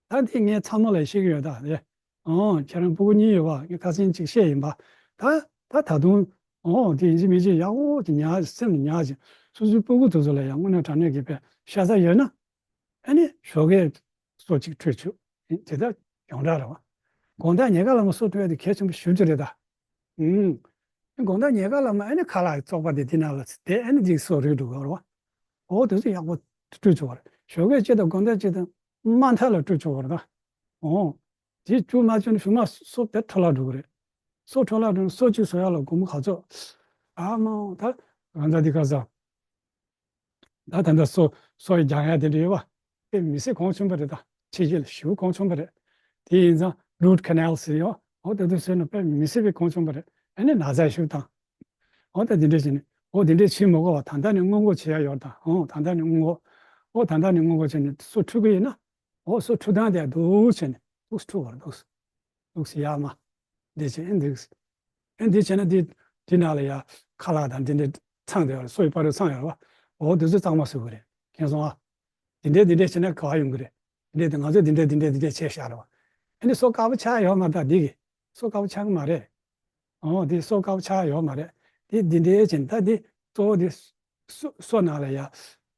ད་འདི་ངས་ཚང་མ་ལ་བཤད་ཀྱི་ཡོད་ད་རེད། ཨོ་ཁྱེད་རང་སྤུ་གུ་གཉིས་ཡོད་པ་ངས་ཁ་སང་ཅིག་བཤད་ཡིན་པ། ད་ད་ད་དུང་ཨོ་དེ་ཡིན་གཅིག་མིན་གཅིག་ཡག་པོ་ཅིག་ཉར་སེམས་ལ་ཉར་ཅིག་སོ་སོའི་སྤུ་གུ་དེ་ཚོ་ལ་ཡང་དངོས་གནས་དྲང་གནས་ཀྱི་དཔེ་ཤ་ཚ་ཡོད་ན། ཨ་ནི་ཞོགས་ཀས་སོ་གཅིག་འཕྲོད་ཆོག་དེ་ལྟར་ཡོངས་གྲགས་རེད་བ། དགོང་དག་ཉལ་ཁ་ལ་མ་སོ་འཕྲོད་ཡ་དེ་གལ་ཆེན་པོ་ཞེ་པོ་ཅིག་རེད་ད། ཨུམ། དགོང་དག་ཉལ་ཁ་ལ་མ་ཨ་ནི་ཁ་ལག་བཙོག་པ་དེ་དེ་ནང་ལ་ཚུད་དེ་ཨ་ནི་ཅིག་སོ་རུལ་འགྲོ་གི་རེད་བ། འོ་དེ་ཚོ་ཡག་པོ་འཕྲོད་ཆོག་པ་རེད། ཞོགས་ཀས་གཅིག་དང་དགོང་དག་གཅིག་དང་མ་མཐའ་ལ་འཕྲོད་ཆོག་པ་རེད་ད། འོ། དེ་བཅུ་མ་བཅུ་ནི་གཞུག་མ་སོ་དེ་འཕྲོ་བརླག་འགྲོ་གི་རེད། སོ་འཕྲོ་བརླག་འགྲོ་ན་སོ་གཅིག་བཟོ་ཡ་ལ་སྒོར་མོ་ག་ཚོད། ཨ་མ་ད་ང་ཚོ་འདི་ག་ས། ད་ད་ལྟ་སོ་སོ་ཡི་རྒྱག་ཡ་དེ་འདྲ་ཡོད་པ། དཔེ་མི་སྲིད་གོང་ཆེན་པོ་རེད་ད། ཕྱི་རྒྱལ་ལ་ཞེ་པོ་གོང་ཆེན་པོ་རེད། དེ་ཡིན་ཙང་root canal ཟེར་ཡོད། འོ་དེ་ཚོ་བཟོས་ན་དཔེ་མི་སྲིད་པའི་གོང་ཆེན་པོ་རེད། ཨ་ནི་ན་ཚ་ཞེ་པོ་བཏང་། འོ་ད་དེ་འདྲ་བྱས་ནས་འོ་དེ་འདྲ་བྱེད་མི་དགོས་པ་ད་ལྟ་ནས་སྔོན་འགོག་བྱེད་ཡ་ཡོད་ད། འོ་ད་ལྟ་ནས་སྔོན་འགོག་འོ་ད་ལྟ་ནས་སྔོན་འགོག་བྱས་ནས་སོ་འཁྲུད་གི་ཡིན་ན། འོ་སོ་འཁྲུད་སྟངས་དེ་འདུག་བྱས་ནས་འདུག་འཁྲུད་པར་འདུག་འདུག་སེ་ཡར་མར། འདི་བྱས་འདུག་ཨེ་འདི་བྱས་ན་འདི་འདི་ནང་ལ་ཡ་ཁ་ལག་དང་འདི་འདྲའི་ཚང་དེ་བ་སོ་ཡི་བར་དུ་ཚང་ཡོད་རེད་བ། འོ་འདི་ཚོ་གཙང་མ་བཟོ་དགོས་རེད། མཁྱེན་སོང་ཨ། འདི་འདྲའི་འདི་འདྲའི་བྱས་ན་ག་བ་ཡོང་གི་རེད། འདི་འདྲའི་དེ་ང་ཚོས་འདི་འདྲའི་འདི་འདྲའི་འདི་འདྲའི་བྱས་བཞག་རེད་བ། ཨེ་འདི་སོ་དཀར་པོ་ཆགས་ཡོད་མ་རེད་ད་འདི་གི། སོ་དཀར་པོ་ཆགས་གི་མ་རེད། འོ་འདི་སོ་དཀར་པོ་ཆགས་ཡོད་མ་རེད། འདི་འདི་འདྲའི་བྱས་ན་ད་འདི་གཙོ་བོ་འདི་སོ་སོ་ནང་ལ་ཡ་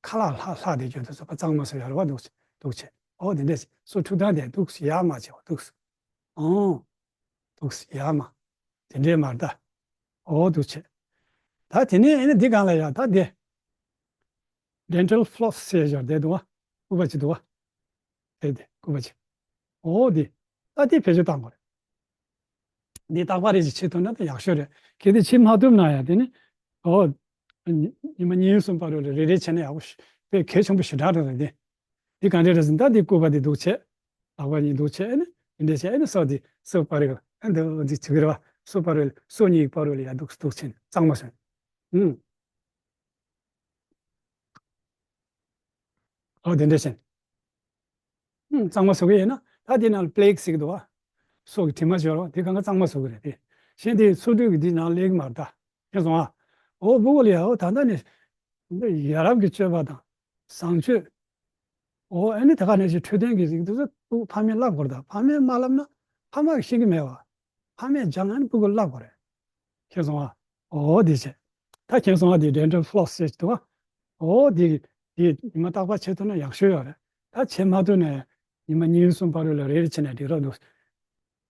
ཁ་ལག་ལྷག་ལྷག་དེ་གྱོན་དུ་སོ་པ་གཙང་མ་བཟོ་ཡོད་རེད་བ། འདུག་འདུག་བྱས་འོ་འདི་འདྲའི་སོ་འཁྲུད་སྟངས་དེ་འདུག་ཡར་མར་བྱས་བ་འདུག་འོ། འདུག་སེ་ཡར་མར། དེ་འདྲའི་མར་ད། འོ་འདུག་བྱས། ད་དེ་ནས་ཨེ་ནི་འདི་སྒང་ལ་ཡ་ད་དེ། dental floss ཟེར་བཞག་དེ་འདུག་བ། སྐུད་པ་ཅིག་འདུག་བ། དེ་དེ་སྐུད་པ་ཅིག་འོ་དེ། ད་དེ་བེད་སྤྱོད་བཏང་དགོས་རེད། འདི་རྟག་པ་རེ་ཅིག་བྱེད་ཐུབ་ན་ད་ཡག་ཤོས་རེད། གལ་ཏེ་བྱེད་མ་ཐུབ་ན་ཡ་དེ་ནི། འོ། ཉི་ཉི་མ་གཉིས་གསུམ་བར་དུ་ལ་རེ་རེ་བྱས་ན་ཡག་པོ་ཞིག་དཔེ་གལ་ཆེན་པོ་ཞེ་དྲག་རེད་དེ། འདི་ག་འདྲས་རེད་ཟེར་ན། ད་འདི་སྐུད་པ་འདི་འདུག་བྱས། ལག་པ་གཉིས་འདུག་བྱས་ཨ་ནི་འདི་འདྲས་བྱས་ཨ་ནི་སོ་འདི་སོ་པ་རེད། ཨ་འདི་འདི་བྱེད་ཀྱི་རེད་བ། སོ་པ་རེད། སོ་གཉིས་པ་རེད་ལ་ཡ་འདུག་འདུག་བྱས་ནས་གཙང་མ་བྱས། ཨུམ། ཨོ་དེ་འདྲས་བྱས། ཨུམ། གཙང་མ་བཟོ་གི་ཡིན་ན་ད་དེ་ནང་ལ་པི་ལེག་ཟེར་གི་འདུག་བ། སོ་གི་དྲི་མ་ཤོར་བ་དེ་གང་ག་གཙང་མ་བཟོ་གི་རེད་དེ། གཞན་དེ་སོ་འདུས་ཀྱི་དེ་ནང་སླེབས་ཀྱི་མ་རེད་ད། ཤེས་སོང་ཨ། ཨོ་སྤུ་གུ་ལ་ཡ་ཨོ་ད་ལྟ་ནས་ཡ་རབས་ཀྱི་སྤྱོད་པ་དང་བཟང་སྤྱོད། ཨོ་ཨ་ནི་ད་ག་ནས་ཞིག་འཕྲོད་བསྟེན་གྱི་རིགས་དེ་ཚོ་སྤུ་གུ་ཕ་མས་བསླབ་དགོས་རེད་ད། ཕ་མས་མ་བསླབ་ན་ཕ་མ་གིས་ཤེས་ཀྱི་མེད་བ། ཕ་མས་སྦྱངས་ཨ་ནི་སྤུ་གུ་ལ་བསླབ་དགོས་རེད། ཤེས་སོང་ཨ། ཨོ་དེ་བྱས། ད་མཁྱེན་སོང་ཨ། དེ་ཌེན་ཊལ་ཕི་ལོ་སི་ཟེར་གྱི་འདུག་ཨ། ཨོ་དེ་དེ་ཉི་མ་རྟག་པར་བྱེད་ཐུབ་ན་ཡག་ཤོས་ཡོད་རེད། ད་བྱེད་མ་ཐུབ་ན་ཉི་མ་གཉིས་གསུམ་བར་དུ་ལ་རེ་རེ་བྱས་ན་འགྲིག་རོགས་འདུག་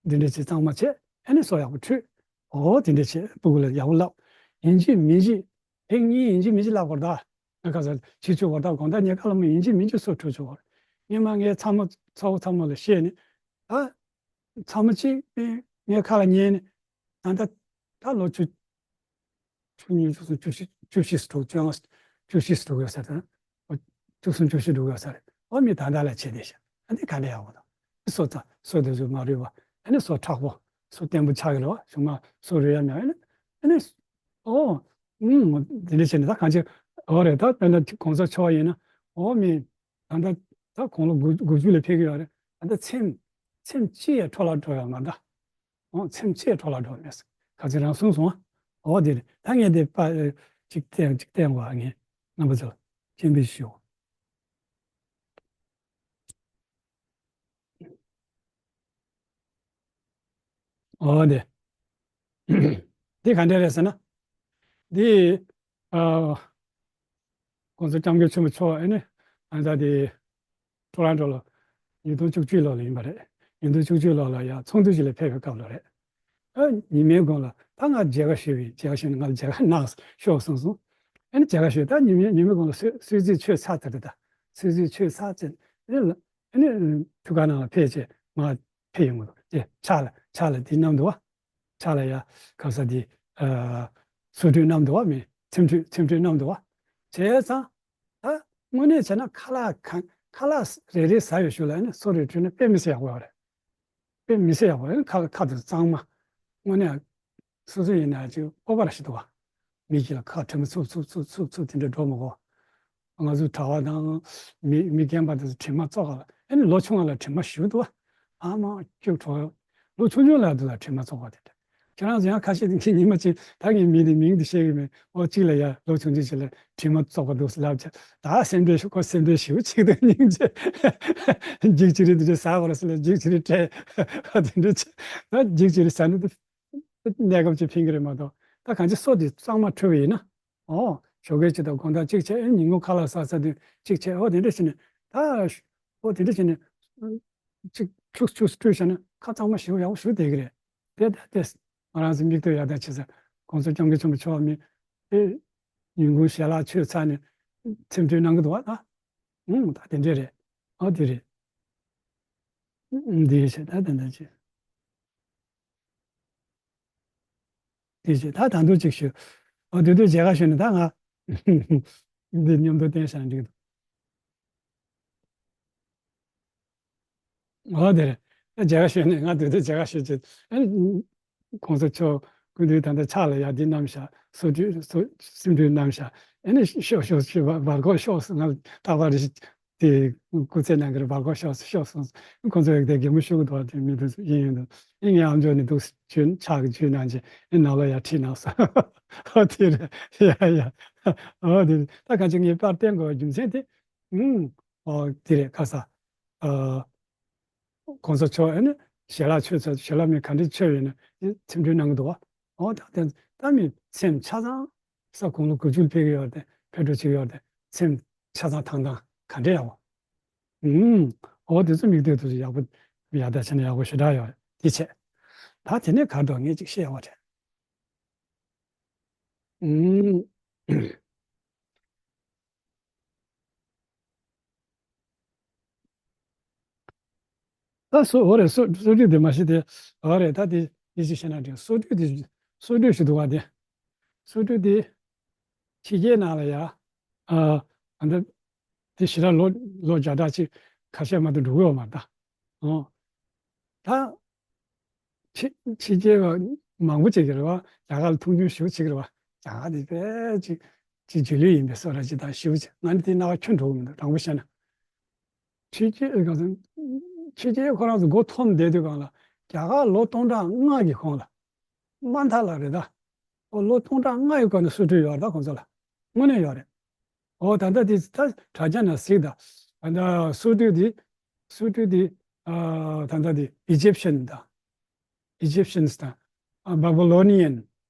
འདི་འདྲ་བྱས་གཙང་མ་བྱས་ཨ་ནི་སོ་ཡག་པོ་འཁྲུད། ཨོ་དེ་འདྲ་བྱས་སྤུ་གུ་ལ་ཡག་པོ་བསླབ། ཡིན་གཅིག་མིན་གཅིག་ཐེངས་གཉིས་ཡིན་གཅིག་མིན་གཅིག་བསླབ་དགོས་རེད་ད། ང་ཁ་སང་ཕྱི་ཕྱོགས་བར་ཐག་དགོང་དག་ཉལ་ཁ་ལ་མོ་ཡིན་གཅིག་མིན་གཅིག་སོ་འཁྲུད་ཆོག་གོ། སྔོན་མ་ངའི་ཚ་མོ་ཚ་བོ་ཚ་མོ་ལ་བཤད་ནས་ཨ། ཚ་མོ་གཅིག་ངའི་ཁ་ལ་ཉལ་ནས་ད་ལྟ་ད་ལོ་བཅུ་བཅུ་གཉིས་བཅུ་གསུམ་བཅུ་བཞི་བཅུ་བཞི་སུ་འགྲོ་བཅུ་ལྔ་བཅུ་བཞི་སུ་འགྲོ་གི་ཡོད་ས་རེད། བཅུ་གསུམ་བཅུ་བཞི་འགྲོ་གི་ཡོད་ས་རེད། ཨོ་མི་ད་ལྟ་ལ་བྱེད་བསྡད་ཤག་ཨ་འདི་ག་འདྲ་ཡག་པོ་དང་། སོ་ཚ་སོ་དེ་ཚོ་མ་རུལ་བ། ཨ་ནི་སོ་མཁྲེགས་པོ་སོ་བརྟན་པོ་ཆགས་ཀྱི་རེད་བ། གཞུག་མ་སོ་རུལ་ཡ་མེད། ཨ་ནི་ཨ་ནི་ཨོ་ཨུམ་འདི་འདྲ་བྱས་ནས་ད་གང་ཅི་ཨོ་རེད། ད་དཔེར་ན་གོང་ས་མཆོག་ཡིན་ན་ཨོ་མི་ད་ལྟ་ད་དགུང་ལོ་དགུ་དགུ་བཅུ་ལ་ཕེབས་ཀྱི་ཡོད་རེད། ད་ལྟ་ཚེམས་ཚེམས་གཅིག་ཡང་འཕྲོ་བརླག་འགྲོ་ཡ་མ་རེད་ད། ཨོ་ཚེམས་གཅིག་འཕྲོ་བརླག་འགྲོ་མེད་ཟེར། ག་ཚོད་རང་གསུངས་སོང་ཨ། ཨོ་དེ་རེད། ད་ངས་དེ་པ་ཨེ་གཅིག་བསྟན་གཅིག་བསྟན་དགོས་ཨ། ངས་རྣམ་པ་ཚོ་སྤྱན་འབུལ་ཞུ། ཨོ་དེ་དེ་ག་འདྲ་རེད་ཟེར་ན། དེ་ཨ་༸གོང་ས་༸སྐྱབས་མགོན་ཆེན་པོ་མཆོག་ཨ་ནི་ཨ་ད་དེ་ཊོ་རོན་ཊོ་ལ་ཉིས་སྟོང་བཅུ་གཅིག་ལོ་ལ་ཡིན་པ་རེད། ཉིས་སྟོང་བཅུ་གཅིག་ལོ་ལ་ཡ་ཚོགས་འདུ་ཞིག་ལ་ཕེབས་པའི་སྐབས་ལ་རེད། ཨ་ཉི་མའི་གུང་ལ་ད་ང་མཇལ་ཁ་ཞུས་པས། མཇལ་ཁ་ཞུས་ནས་ང་ལ་མཇལ་ཁ་གནང་ཤོག་གསུངས་སོང་། ཨ་ནི་མཇལ་ཁ་ཞུས། ད་ཉི་མའི་ཉི་མའི་གུང་ལ་གསོལ་གསོལ་ཚིགས་ཆོད་ཚར་ཚར་རེད་ད། གསོལ་ཚིགས་ཆོད་ཚར་ཚར་ཨ་ནི་ཨ་ནི་ཐུགས་ཁང་ནང་ལ་ཕེབས་བྱས་ང་ཕེབས་ཡོང་གི་འདུག་དེ་ཕྱག་ལ་ཕྱག་ལ་དེ་བསྣམས་འདུག་བ། ཕྱག་ལ་ཡ་ག་ས་དེ་ཨ་སོ་ཕྲུག་བསྣམས་འདུག་བ། མི་ཚེམས་ཕྲུག་ཚེམས་ཕྲུག་བསྣམས་འདུག་བ། བྱས་ཙང་ད་དངོས་གནས་བྱས་ན་ཁ་ལག་གང་ཁ་ལག་རེ་རེ་ཟ་ཡོད་ཤུགས་ལ་ཨ་ནི་སོ་རེ་བཀྲུས་ན་དཔེ་མི་སྲིད་ཡག་པོ་ཡོད་རེད། དཔེ་མི་སྲིད་ཡག་པོ་ཡོད། ཁ་ཁ་དེ་གཙང་མ། དངོས་གནས་སོ་སོ་ཡིན་ན་ཅིག་སྤོབས་པ་ར་ཞིག་འདུག་བ། མི་གཅིག་ལ་ཁ་དྲི་མ་འཚུབ་འཚུབ་འཚུབ་འཚུབ་འཚུབ་དེ་འདྲ་འགྲོ་མི་དགོས། ང་ཚོ་གྲྭ་བ་དང་མི་མི་རྒན་པ་དེ་ཚོ་དྲི་མ་བཙོག་ག་ལ་ཨ་ནི་ལོ་ཆུང་བ་ལ་དྲི་མ་ཞེ་པོ་འདུག་བ། ཨ་མ་སྐྱུག་བྲོ། ལོ་ཆུང་ཆུང་ལ་འདུག་ལ་དྲི་མ་བཙོག་པ་དེ་འདྲ། ཁྱེད་རང་ཚོ་ཡང་ཁ་ཤས་དེ་ཉི་མ་གཅིག་ད་ངའི་མི་དེ་མིང་དེ་བཤད་གི་མེད། ཨོ་གཅིག་ལ་ཡ་ལོ་ཆུང་ཆུང་ཞིག་ལ་དྲི་མ་བཙོག་པ་འདུག་ལབ་བྱས། ད་སེམས་ཁྲལ་ཞུ་ཁོ་སེམས་ཁྲལ་ཞེ་པོ་ཅིག་འདུག་སྙིང་རྗེ། འགྱིག་ཅི་རིགས་དེ་འདྲ་ཟ་བ་རེད་ཟེར་ལ་འགྱིག་ཅི་རིགས་སྤྲད། ཨ་དེ་འདྲ་བྱས་ད་འགྱིག་ཅི་རིགས་ཟ་ནི་དེ་གནས་སྐབས་ཅིག་ཕན་གི་རེད་མ་གཏོགས། ད་གང་ཅི་སོ་དེ་གཙང་མ་འཁྲུད་པ་ཡིན་ན། ཨོ་ཞོགས་ཀས་ཅིག་དང་དགོང་དག་གཅིག་བྱས། ཨེ་ཉིན་གུང་ཁ་ལག་ཟ་ཟ་དུས་གཅིག་བྱས། ཨོ་དེ་འདྲ་བྱས་ནས་ད་ཨོ་དེ་འདྲ་བྱས་ནས་གཅིག་ཁྱུག་ཁྱུག་བཀྲུས་བཞག་ན་ཁ་གཙང་མ་ཞེ་པོ་ཡག་པོ་ཞེ་པོ་བསྡད་ཀྱི་རེད། དེ་ད་དེ་ང་རང་ཚོ་མིག་ལྟོས་ཡག་ཐག་ཆོད་ས་༸གོང་ས་༸སྐྱབས་མགོན་ཆེན་པོ་མཆོག་མི་ཨེ་ཉིན་གུང་ཞལ་ལག་མཆོད་ཚར་ནས་ཚེམས་བཀྲུས་གནང་གི་འདུག་བ། ད་ཨང་ད་དེ་འདྲ་རེད། ཨོ་དེ་རེད། འདི་བྱས་ད་དེ་འདྲ་བྱས། དེ་བྱས་ད་ད་དུང་གཅིག་ཞུ། ཨོ་དེ་དུས་མཇལ་ཁ་ཞུས་ནས་ད་ང་འདི་མཉམ་དུ་བསྟན་བཞག་ན་འགྲིག་འདུག་ཨོ་དེ་རེད། ད་མཇལ་ཁ་ཞུས་ནས་ང་དེ་དུས་མཇལ་ཁ་ཞུས་བྱས། ཨ་ནི་༸གོང་ས་མཆོག་སྐུ་མདུན་ད་ལྟ་ཕྱག་ལ་ཡ་འདི་བསྣམས་བཞག་སོ་བཀྲུས་སོ་སེམས་བཀྲུས་བསྣམས་བཞག་ཨ་ནི་ཤོག་ཤོག་ཤོག་བར་བར་སྐོར་ཤོག་ང་རྟག་པར་རེ་ཞིག་དེ་སྐུ་ཚེ་ནང་གི་བར་སྐོར་ཤོག་ཤོག་སོང་། ཁོང་ཚོ་ཡག་དེ་གད་མོ་ཤོར་གི་འདུག་དེ་མི་འདུག་ཡིན་ཡིན་འདུག་ཨེ་ངའི་ཨམ་ཅོག་ནས་འདུག་ཇུས་ཆག་གི་ཇུས་གནང་བྱས་ཨེ་ནང་ལོགས་ཡར་ཁྲིད་གནང་སོང་། ཨོ་དེ་རེད། ཡ་ཡ། ཨོ་དེ་རེད། ད་གང་ཅི་ངས་པར་བསྟན་དགོས་པའི་རྒྱུ་མཚན་དེ། ཨུམ། ཨོ་དེ་རེད་ཁ་ས། ཨ། གོང་ས་མཆོག་ཨེ་ནི་ཞལ་ལག་མཆོད་ཚར་ཞལ་ལག་མི་ག་འདྲ་མཆོད་ཡོད་ན་ཚེམས་བཀྲུས་གནང་གི་འདུག་བ། ཨོ་ད་དེ་ད་མི་ཚེམས་ཆ་ཚང་ས་དགུང་ལོ་དགུ་བཅུ་ལ་ཕེབས་ཀྱི་ཡོད་དེ་ཕེབས་འགྲོ་བྱེད་ཀྱི་ཡོད་དེ་ཚེམས་ཆ་ཚང་ཐང་ཐང་ག་འདྲ་ཡག་པོ། ཨུམ། ཨོ་དེ་ཚོ་མིག་ལྟོས་དུས་ཡག་པོ་ཡག་ད་བྱས་ན་ཡག་པོ་ཞེ་དྲག་ཡོད་རེད་དེ་བྱས། ད་དེ་ནས་གར་འགྲོ་ངས་ཅིག་བཤད་ཡག་པ་རེད། ཨུམ། ད་སོ་འོ་རེད། སོ་སོ་བཀྲུས་དེ་མ་གཞི་དེ་འོ་རེད། ད་དེ་ཡིད་ཆེས་བཤད་ན་འགྲིག་སོ་བཀྲུས་དེ་སོ་བཀྲུས་ཞུ་འདུག་བ་དེ། སོ་བཀྲུས་དེ་ ཕྱི་རྒྱལ་ནང་ལ་ཡ། ཨ། ད་ལྟ་དེ་ཞེ་དྲག་ལོ་ལོ་བརྒྱ་ཕྲག་གཅིག་ཁ་ཤས་མ་གཏོགས་འགྲོ་གི་ཡོད་མ་རེད་ད། ཨོ། ད་ཕྱི་ཕྱི་རྒྱལ་བ་མང་པོ་ཅིག་གིས་རེད་བ། རྒྱ་གར་ལ་མཐོང་ཆུང་ཞེ་པོ་བྱེད་ཀྱི་རེད་བ། རྒྱ་གར་དེ་དཔེ་ཅིག་ཅིག་རྗེས་ལུས་ཡིན་པའི་བཟོ་འདྲ་ཅིག་དང་ཞེ་པོ་ཅིག་ང་ནི་དེ་སྣང་བ་ཁྱོན་འགྲོ་གི་མི་འདུག་དྲང་པོ་བཤད་ན། ཕྱི་རྒྱལ་གང་ཟེར། ཕྱི་རྒྱལ་ཁོ་རང་ཚོ་མགོ་འཐོམས་བསྡད་དུས་སྒང་ལ། རྒྱ་གར་ལོ་སྟོང་ཕྲག་ལྔ་གི་གོང་ལ། དམའ་མཐའ་ལ་རེད་ད། ཨོ། ལོ་སྟོང་ཕྲག་ལྔ་ཡི་གོང་ནས་སོ་བཀྲུ་ཡོད་རེད་ད་ཁོང་ཚོ་ལ། དངོས་གནས་ཡོད་རེད། ཨོ། ད་ལྟ་དེ་ད་དྲ་རྒྱ་ནང་གཟིགས་དང་། ད་ལྟ་སོ་བཀྲུ་དེ། སོ་བཀྲུ་དེ། ཨ། ད་ལྟ་དེ་ཨི་ཇིབ་ཤན་དང་། Egyptians དང་། ཨ། Babylonians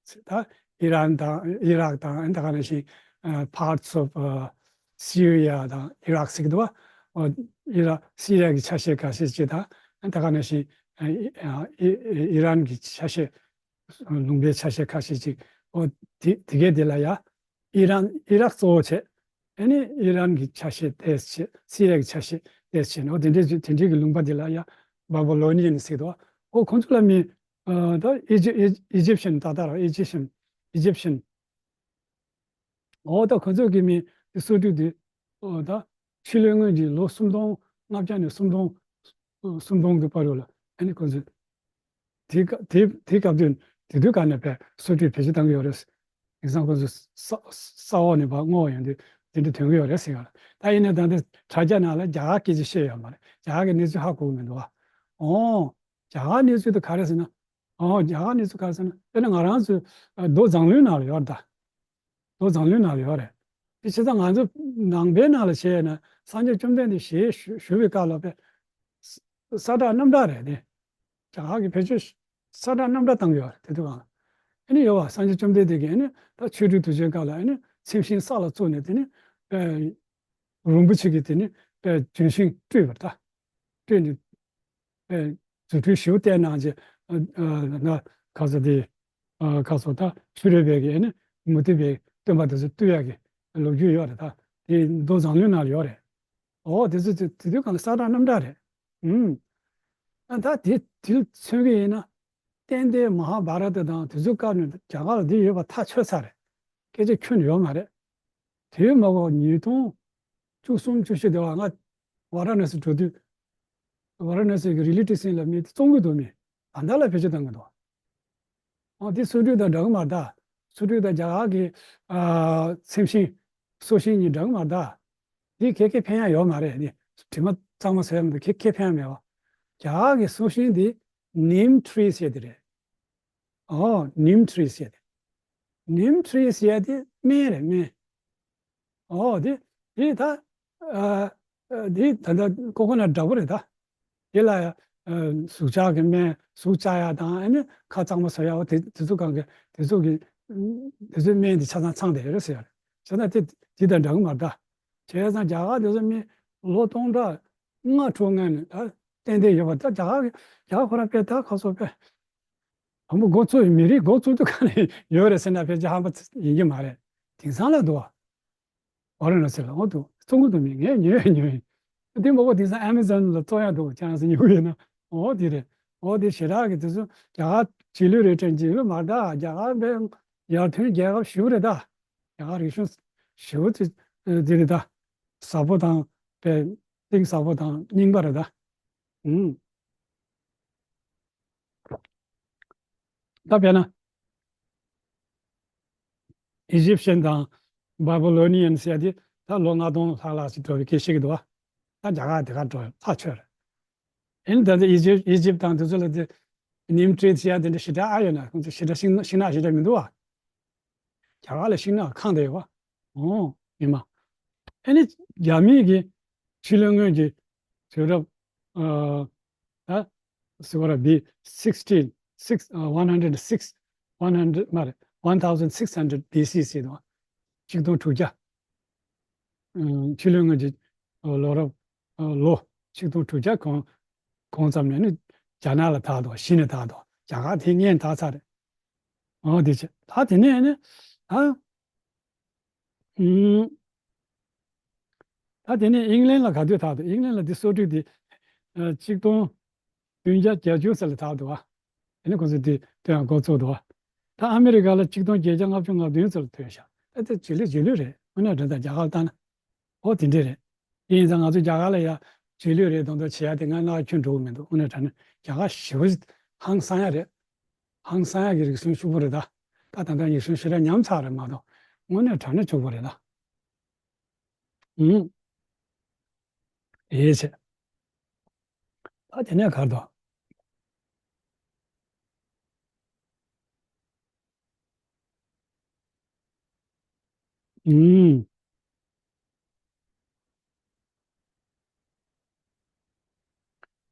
ད་ཨི་རན་དང་ཨི་རག་དང་། ཨ། ད་ག་ནང་བཞིན། ཨ། parts of ཨ། Syria དང་ཨི་རག་ཟེར་གྱི་འདུག་བ། ཨོ། ཨི་རག་སི་རི་ཡ་གི་ཆ་ཤས་ཁ་ཤས་ཅིག་དང་། ཨ། ད་ག་ནང་བཞིན། ཨ། ཨི་ཨི་ཨི་རན་གྱི་ཆ་ཤས། ལུང་པའི་ཆ་ཤས་ཁ་ཤས་ཅིག་ཨོ། དེ་དེ་གའི་དེ་ལ་ཡ། ཨི་རན། ཨི་རག་གཙོ་བོ་བྱས། ཨ་ནི་ཨི་རན་གྱི་ཆ་ཤས་ཏོག་ཙམ་བྱས། སི་རི་ཡ་གི་ཆ་ཤས་ཏོག་ཙམ་བྱས་ནས། ཨོ། དེ་འདྲའི་དེ་འདྲའི་གི་ལུང་པ་དེ་ལ་ཡ་Babylonian ཟེར་འདུག་ཨོ། ཁོང་ཚོ་ལ་མི། ཨ། ད་ཨི་ཇི་ཨི་ཇི་ཤན། ད་ལྟ་ར་ཨི་ཇི་ཤན། ཨི་ཇིབ་ཤན། ཨོ། ད་ཁོ་ཚོ་གི་མི་དེ་སོ་བཀྲུ་དེ། ཨོ། ད་ཕྱི་ལོའི་སྔོན་གྱི་ལོ་སུམ་སྟོང་ལྔ་བརྒྱ་ནས་སུམ་སྟོང་། སུམ་སྟོང་གི་བར་རོ་ལ། ཨ་ནི་ཁོ་ཚོས་དེ་ཀ་དེ་དེ་སྐབས་དུས་དེ་དུས་ག་ནས་བས་སོ་བཀྲུ་བེད་སྤྱོད་བཏང་གི་ཡོད་རེད། དེང་སང་ཁོ་ཚོས་ས་ས་འོག་ནས་ཕར་བརྔོ་བ་ཡོང་དུས་དེ་འདྲ་ཐོན་གི་ཡོད་རེད་ཟེར་ག་ལ། ད་ཡིན་ནའི་ད་ལྟ་དྲ་རྒྱ་ནང་ལ་རྒྱ་གར་སྐད་ཆ་བཤད་ཡོད་མ་རེད། རྒྱ་གར་གི་གནས་ཚུལ་ཧ་གོ་གི་མི་འདུག་ཨ། ཨོ། རྒྱ་གར་གནས་ཚུལ་དེ་ག་རེ་ཟེར་ན། ཨོ། རྒྱ་གར་གནས་ཚུལ་ག་རེ་ཟེར་ན། དཔེར་ན་ང་རང་ཚོའི་རྡོ་རྫིང་ལུང་ནང་ལ་ཡོད་རེད་ད། རྡོ་རྫིང་ལུང་ནང་ལ་ཡོད་རེད། དེ་བྱས་ཙང་ང་ཚོ་ནང་པའི་ནང་ལ་བྱས་ན། སངས་རྒྱས་བཅོམ་ལྡན་འདས་ཞལ་བཞུགས་བཞུགས་པའི་སྐབས་ལ་དཔེ་ས་ས་བསྒྲགས་རྣམ་བསྒྲགས་རེད་དེ། རྒྱ་གར་གྱི་བེད་སྤྱོད་ས་བསྒྲགས་རྣམ་བསྒྲགས་བཏང་གི་ཡོད་རེད་དེ་དུས་སྒང་ལ། ཨ་ནི་ཡོད་པ། སངས་རྒྱས་བཅོམ་ལྡན་འདས་ཀྱིས་ཨ་ནི་ད་ཆོ་འཕྲུལ་དུས་ཆེན་སྐབས་ལ་ཨ་ནི་ཚེམས་ཤིང་ས་ལ་བཙུགས་ནས། དེ་ནི་དཔེ་རིན་པོ་ཆེ་གིས་དེ་ནི་དཔེ་ལྗོན་ཤིང་སྤྲུལ་བ་རེད་ད། སྤྲུལ་ནས། ཨེ། རྫུ་འཕྲུལ་ཞེ་པོ་བསྟན་གནང་བྱས། ཨ། ཨ། ན་ག་ས་དེ། ཨ། ག་ས་ད་ཕྱི་རོལ་པའི་གི་ཨ་ནི་མུ་སྟེགས་པའི་སྟོན་པ་དེ་ཚོ་བཏུལ་ཡག་གི་ལོ་རྒྱུས་ཡོད་རེད་ད། དེ་རྡོ་རྫིང་ལུང་ནང་ལ་ཡོད་རེད། ཨོ། དེ་ཚོ་དེ་དེ་དུས་སྒང་ལ་ས་བསྒྲགས་རྣམ་བསྒྲགས་རེད། ཨུམ། ཨ། ད་དེ་དེ་མཚོན་གི་ཡིན་ན། ཏན་ཏན་མ་ཧཱ་བྷ་ར་ཏ་དང་དེ་ཚོའི་སྐབས་ནས་རྒྱ་གར་ལ་འདི་ཡོད་པ་ཐག་ཆོད་ཚར་རེད། སྐད་ཆ་ཁྱོན་ཡོད་མ་རེད། དེ་མ་གོ་ཉིས་སྟོང་བཅུ་གསུམ་བཅུ་བཞི་དེ་བ་ང་ཝཱ་ར་ཎ་སི་འགྲོ་དུས། ཝཱ་ར་ཎ་སི་གི་རི་ལི་ཊི་སིན་ལ་མི་དེ་བཙོང་གི་འདུག་མི་ད་ལྟ་ལ་བེད་སྤྱོད་བཏང་གི་འདུག་ཨ། དེ་སོ་བཀྲུ་དང་འདྲ་གི་མ་རེད་ད། སོ་བཀྲུ་དང་རྒྱ་གར་གི། ཨ། ཚེམས་ཤིང་སོ་ཤིང་གཉིས་འདྲ་གི་མ་རེད་ད། དེ་ཁེ་ཁེ་ཕན་ཡག་ཡོད་མ་རེད། དེ་དྲི་མ་གཙང་མ་བཟོ་ཡག་མ་གཏོགས་ཁེ་ཁེ་ཕན་ཡག་མེད་པ། རྒྱ་གར་གི་སོ་ཤིང་དེ་ནིམ་ཊི་རི་ཟེར་དེ་རེད། ཨོ། ནིམ་ཊི་རི་ཟེར་དེ། ནིམ་ཊི་རི་ཟེར་དེ་སྨན་རེད། སྨན། ཨོ། དེ་དེ་ད། ཨ། ཨ། དེ་ད་ལྟ་ཀོ་ཀོ་ནཊ་འདྲ་པོ་རེད་ད། དེ་ལ། ཨ། ཟུག་གཅོག་གི་སྨན། ཟུག་གཅོག་ཡག་དང་། ཨ་ནི་ཁ་གཙང་མ་བཟོ་ཡག་དེ་དེ་ཚོ་གང་གི་དེ་ཚོ་གི་དེ་ཚོའི་སྨན་དེ་ཆ་ཚང་ཚང་བསྡད་ཡོད་རེད་ཟེར་ཡ་རེད། བྱས་ན་དེ་དེ་དང་འདྲ་གི་མ་རེད་ད། བྱས་ཙང་རྒྱ་གར་དེ་ཚོ་མི་ལོ་སྟོང་ཕྲག་ལྔ་དྲུག་སྔོན་ནས་ད་ཏན་ཏན་ཡོད་པ། ད་རྒྱ་གར་རྒྱ་གར་ཁོ་རང་དཔེ་ད་ཁ་སོ་དཔེ་དང་པོ་འགོ་བཙུགས། མི་རིགས་འགོ་བཙུགས་དུས་ག་ནས་ཡོད་རེད་ཟེར་ན་ཕལ་ཆེར་ཧམ་པ་ཡིན་གྱི་མ་རེད། དེང་སང་ལ་འདུག་བ། ཝཱ་ར་ཎ་སི་ལ་འོ་འདུག་བཙོང་གི་འདུག་མི་ངས་ཉོས་ཉོས་ཡིན། དེ་མ་གཏོགས་དེང་སང་ཨེ་མེ་ཛོན་ལ་བཙོང་ཡག་འདུག་ཁྱེད་རང་ཚོ་ཉོ་གི་ཡོད་ན། འོ་དེ་རེད། འོ་དེ་ཞེ་དྲག་གི་དེ་ཚོ་རྒྱ་གར་རྗེས་ལུས་རེད་དྲན། རྗེས་ལུས་མ་རེད་ད། རྒྱ་གར་དཔེ་ཡར་ཐོན་རྒྱལ་ཁབ་ཞེ་པོ་རེད་ད། རྒྱ་གར་རིག་གཞུང་ཞེ་པོ་དེ་དེ་རེད་ད། ཟབ་པོ་དང་། དཔེ་གཏིང་ཟབ་པོ་དང་རྙིང་པ་རེད་ད། ཨུམ། ད་དཔེར་ན། ཨི་ཇིབ་ཤན་དང་བྷ་བྷི་ལོ་ནི་ཡན་ཟེར་ཡ་དེ་ད་ལོ་ལྔ་སྟོང་ལྷག་ལྷག་ཞིག་འགྲོ་བའི་སྐད་ཆ་བཤད་ཀྱི་འདུག་བ། ད་རྒྱ་གར་དེ་ག་འགྲོ་ཐག་ཆོད་རེད། ཨིན། ད་ལྟ་ཨི་ཇིབ་ཨི་ཇིབ་དང་དེ་ཚོ་ལ་དེ་ནིམ་ཊི་རི་ཟེར་ཡ་དེ་འདྲ་ཞེ་དྲག་ཨ་ཡོད་ན། ཁོང་ཚོ་ཞེ་དྲག་ཤིང་ཤིང་ནགས་ཞེ་དྲག་མི་འདུག་བ། རྒྱ་གར་ལ་ཤིང་ནགས་ཁང་དེ་ཡོད་བ། ཨོ། ཉི་མ། ཨ་ནི་རྒྱ་མིའི་གི་ཕྱི་ལོ་སྔོན་གྱི་དུས་རབས། ཨ། ད་ཟེར་བ་ར་བི་སིག་སི་ཊིན་སིག་ཨ། ཝན་ཧན་ཌེ་རེཌ་སིག་ཝན་ཧན་ཌེ་རེཌ་མ་རེད། ཝན་ཐའུ་ཟེན་སིག་ཧན་ཌེ་རེཌ་བི་སི་ཟེར་དང་། ཆིག་སྟོང་དྲུག་བརྒྱ། ཨ། ཕྱི་ལོ་སྔོན་གྱི་ལོ་རབས། ཨ། ལོ་ཆིག་སྟོང་དྲུག་བརྒྱ་གོང་གོང་ཙམ་ནས་ནི་རྒྱ་ནག་ལ་དར་དང་། གཞི་ནས་དར་དང་། རྒྱ་གར་དེ་སྔོན་དར་ཚར་རེད། ཨོ། དེ་བྱས། ད་དེ་ནས་ནི། ཨ། ཨུམ། ད་དེ་ནས་ཨིང་ལན་ལ་ག་དུས་དར་དང་། ཨིང་ལན་ལ་འདི་སོ་བཀྲུ་འདི། ཨ། ཆིག་སྟོང་བདུན་བརྒྱ་བརྒྱད་ཅུ་ཙམ་ལ་དར་འདུག་བ། དེ་ནས་ཁོ་ཚོས་འདི་ཐོན་ཡག་འགོ་བཙུགས་འདུག་བ། ད་ཨ་མེ་རི་ཀ་ལ་ཆིག་སྟོང་བརྒྱད་བརྒྱ་ལྔ་བཅུ་ང་བདུན་ཙམ་ལ་ཐོན་ཤག་ད་ལྟ་རྗེས་ལུས་རྗེས་ལུས་རེད། དངོས་གནས་དྲང་གནས་རྒྱ་གར་ལ་བལྟས་ན། ཨོ་དེ་འདྲས་རེད། དེ་ཡིན་ཙང་ང་ཚོ་རྒྱ་གར་ལ་ཡ་རྗེས་ལུས་རེད་མདོག་མདོག་བྱེད་ཡ་དེ་ང་ང་ཁྱོན་འགྲོ་གི་མི་འདུག་དངོས་གནས་དྲང་གནས་རྒྱ་གར་ཞེ་པོ་ཅིག་ཧང་སང་ཡ་རེད། ཧང་སང་ཡ་གི་རིག་གཞུང་ཕྱུག་པོ་རེད་ད། ད་ད་ལྟ་རིག་གཞུང་ཞེ་དྲག་ཉམས་ཚར་རེད་མ་གཏོགས། དངོས་གནས་དྲང་གནས་ཕྱུག་པོ་རེད་ད། ཨུམ། ཡེ་ཆེ། ད་དེ་ནས་གར་དོ། ཨུམ།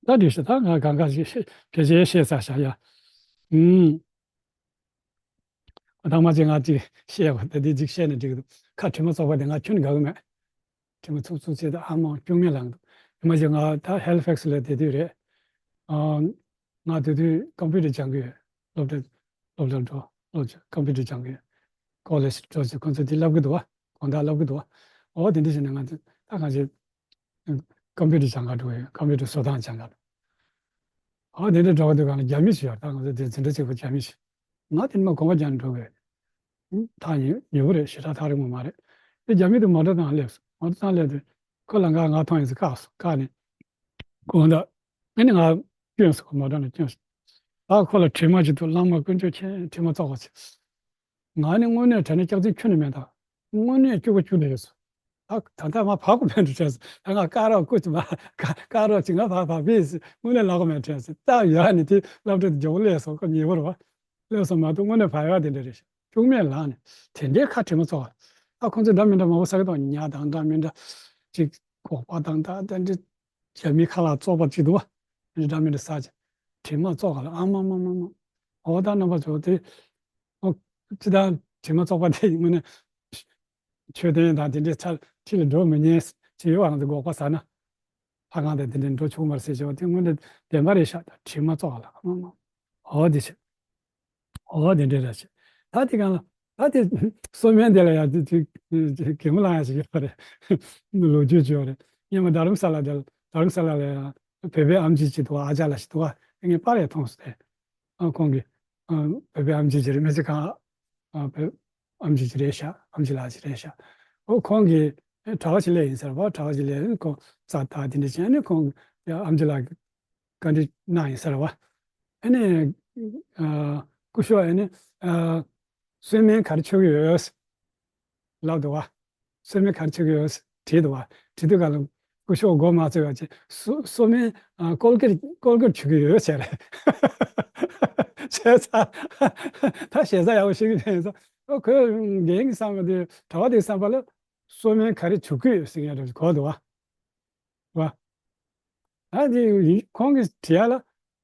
ད་འདི་ཞིག་ད་ང་གང་ག་ཞིག་ཕལ་ཆེར་བཤད་ཚར་བཞག་ཡ། ཨུམ། ཐ་མ་ཅིག་ང་ཅིག་བཤད་པ་ད་འདི་ཅིག་བཤད་ན་འགྲིག་གི་འདུག་ཁ་དྲི་མ་བཙོག་པ་དེ་ང་ཁྱོན་ནས་དགའ་གི་མེད། དྲི་མ་ཚུགས་ཚུགས་བྱས་ད་ཨ་མ་སྐྱུག་མེད་ལངས་འདུག་དེ་མ་ཅིག་ང་ད་ཧེ་ལི་ཕེག་སི་ལ་བསྡད་དུས་རེད། ཨ། ང་དེ་དུས་ཀམ་པུ་ཊར་སྦྱང་གི་ཡོད། སློབ་གྲྭ་སློབ་གྲྭར་འགྲོ་སློབ་ཀམ་པུ་ཊར་སྦྱང་གི་ཡོད། ཀོ་ལེཇ་འགྲོ་ཚེ་ཁོང་ཚོས་དེ་བསླབ་གི་འདུག་བ། དགོང་དག་བསླབ་གི་འདུག་བ། འོ་དེ་འདྲ་བྱས་ནས་ང་ཚོ་ད་གང་ཅི། ཀམ་པུ་ཊར་སྦྱང་ག་འགྲོ་ཡོད། ཀམ་པུ་ཊར་བཟོ་སྟངས་སྦྱང་ག་འགྲོ། ཨ་དེ་འདྲ་འགྲོ་གི་འདུག་ག་ལ་རྒྱ་མི་ཞིག་ཡོད་རེད། ད་ང་ཚོ་དེ་འཛིན་གྲྭ་གཅིག་པ་རྒྱ་མི་ཞིག་ང་དེ་ནས་མར་དགོངས་པ་རྒྱག་ནས་འགྲོ་གི་རེད། ཨུ། ཐག་ཉེ་ཉེ་པོ་རེད། ཞེ་དྲག་ཐག་རིང་པོ་མ་རེད། དེ་རྒྱ་མི་དེ་མོ་ཊ་ཐང་སླེབས་སོང་། མོ་ཊ་ཐང་སླེབས་དུས་ཁོ་ལམ་ཁ་ང་མཐོང་ཡོང་ཙང་བཀག་སོང་། བཀག་ནས་དགོངས་དག་ཨ་ནི་ང་བསྐྱོན་སོང་། མོ་ཊ་ནས་བསྐྱོན་སོང་། ད་ཁོ་ལ་དྲི་མ་ཅིག་འདུག་བླ་མ་དཀོན་མཆོག་མཁྱེན། དྲི་མ་བཙོག་པ་ཅིག་ང་ནི་དངོས་གནས་དྲང་གནས་སྐྱག་རྫུན་ཁྱོན་ནས་མེད་ད། དངོས་གནས་སྐྱུག་པ་སྐྱུག་ནས་ཡོད་སོང་། ད་ད་ལྟ་ང་བག་གོ་མེད་འགྲོ་དྲན་སོང་། ད་ང་སྐ་རགས་སྐུ་ཅིག་མ་སྐ་སྐ་རགས་ཅིག་ང་བག་བག་པས་དངོས་གནས་ལབ་གོ་མེད་དྲན་སོང་། སྟབས་ཡག་ནས་དེ་སློབ་གྲྭ་དེ་མགྱོགས་པོ་སླེབས་སོང་། ཁོ་ཉེ་པོ་རེད་བ། སླེབས་སོང་མ་གཏོགས་དངོས་གནས་བག་ཡག་དེ་འདྲ་རེད་ཤག་སྐྱུག་མེད་ལངས་ནས་དེ་འདྲའི་ཁ་དྲི་མ་བཙོག་པ། ད་ཁོང་ཚོས་འདྲ་མི་འདྲ་མང་པོ་ཟ་གི་འདུག་ཉ་དང་འདྲ་མི་འདྲ་ཅིག་སྒོག་པ་དང་ད་ད་འདྲ་རྒྱ་མིའི་ཁ་ལག་བཙོག་པ་ཅིག་འདུག་བ། འདྲ་མི་འདྲ་ཟ་ཅིག་དྲི་མ་བཙོག་ག་ལ་ཨ་མ་མ་མ་མ། འོ་ད་རྣམ་པ་ཚོ་དེ། ཨོ། ཅི་ད་དྲི་མ་བཙོག་པ་དེ་དངོས་གནས། མཆོད་རྟེན་དང་དེ་འདྲའི་ཚར་འཁྲིས་ལ་འགྲོ་མི་ཉན་ཅི་ཡོད། ང་ཚོ་སྒོག་པ་ཟ་ན། ལྷ་ཁང་དང་དེ་འདྲའི་འགྲོ་ཆོག་མ་རེད་ཟེར་བྱས་པ་དེ་དངོས་གནས་བདེན་པ་རེད་ཤག་ད་དྲི་མ་བཙོག་ག་ལ་ཨ་མ་མ། འོ་དེ་བྱས། འོ་དེ་འདྲ་རེད་ཤག་ད་དེ་གང་ལ། ད་དེ་སོ་སྨན་དེ་ལ་ཡང་དེ་དེ་གད་མོ་ལངས་ཡ་ཞིག་ཡོད་པ་རེད། ལོ་རྒྱུས་ཅིག་ཡོད་རེད། སྔོན་མ་དྷ་རམ་ས་ལ་དེ་ལ་དྷ་རམ་ས་ལ་ལ་ཡང་བོད་པའི་ཨམ་ཆི་ཅིག་འདུག་ཨ་ཅག་ལགས་ཤིག་འདུག་ངས་པར་ཡང་མཐོང་སོང་སྟེ། ཨ་ཁོང་གིས། ཨ་བོད་པའི་ཨམ་ཆི་ཅིག་རེད། སྨན་རྩིས་ཁང་། ཨ་བོད་ཨམ་ཆི་ཅིག་རེད་ཤག་ཨམ་ཆི་ལགས་ཅིག་རེད་ཤག་ཨོ་ཁོང་གིས་ཨེ་གྲྭ་པ་ཅིག་སླེབས་ཡིན་ཟེར་བ། གྲྭ་པ་ཅིག་སླེབས་ཁོང་རྩ་དག་དེ་འདྲ་བྱས་ནས་ཁོང་ཡ་ཨམ་ཆི་ལགས་ཀྱིས་བཀའ་འདྲི་གནང་ཡིན་ཟེར་བ། ཨ་ནི་ཨ་སྐུ་ཞབས་ཨ་ནི་ཨ་གསོལ་སྨན་ག་རེ་མཆོད་ཀྱི་ཡོད་ལབ་འདུག་བ། གསོལ་སྨན་ག་རེ་མཆོད་ཀྱི་ཡོད་དྲིས་འདུག་བ། དྲིས་དུས་ག་ལ་སྐུ་ཞབས་མགོ་མ་ཚོས་པ་བྱས་གསོལ་གསོལ་སྨན་ཨ་ཀོལ་གེཊ་ཀོལ་གེཊ་མཆོད་ཀྱི་ཡོད་བྱས་རེད། བྱས་ཙང་ད་ཞེ་ས་ཡག་པོ་ཤེས་ཀྱི་མེད་ཙང་། ཨོ་ཁོས་རྒན་གྱི་བསམ་པ་དེ་གྲྭ་པ་དེའི་བསམ་པ་ལ་གསོལ་སྨན་ག་རེ་མཆོད་ཀྱི་ཡོད་ཟེར་མཁན་རེད་གོ་འདུག་བ། བ། ད་དེ་ཁོང་གིས་དྲིས་ཡ་ལ་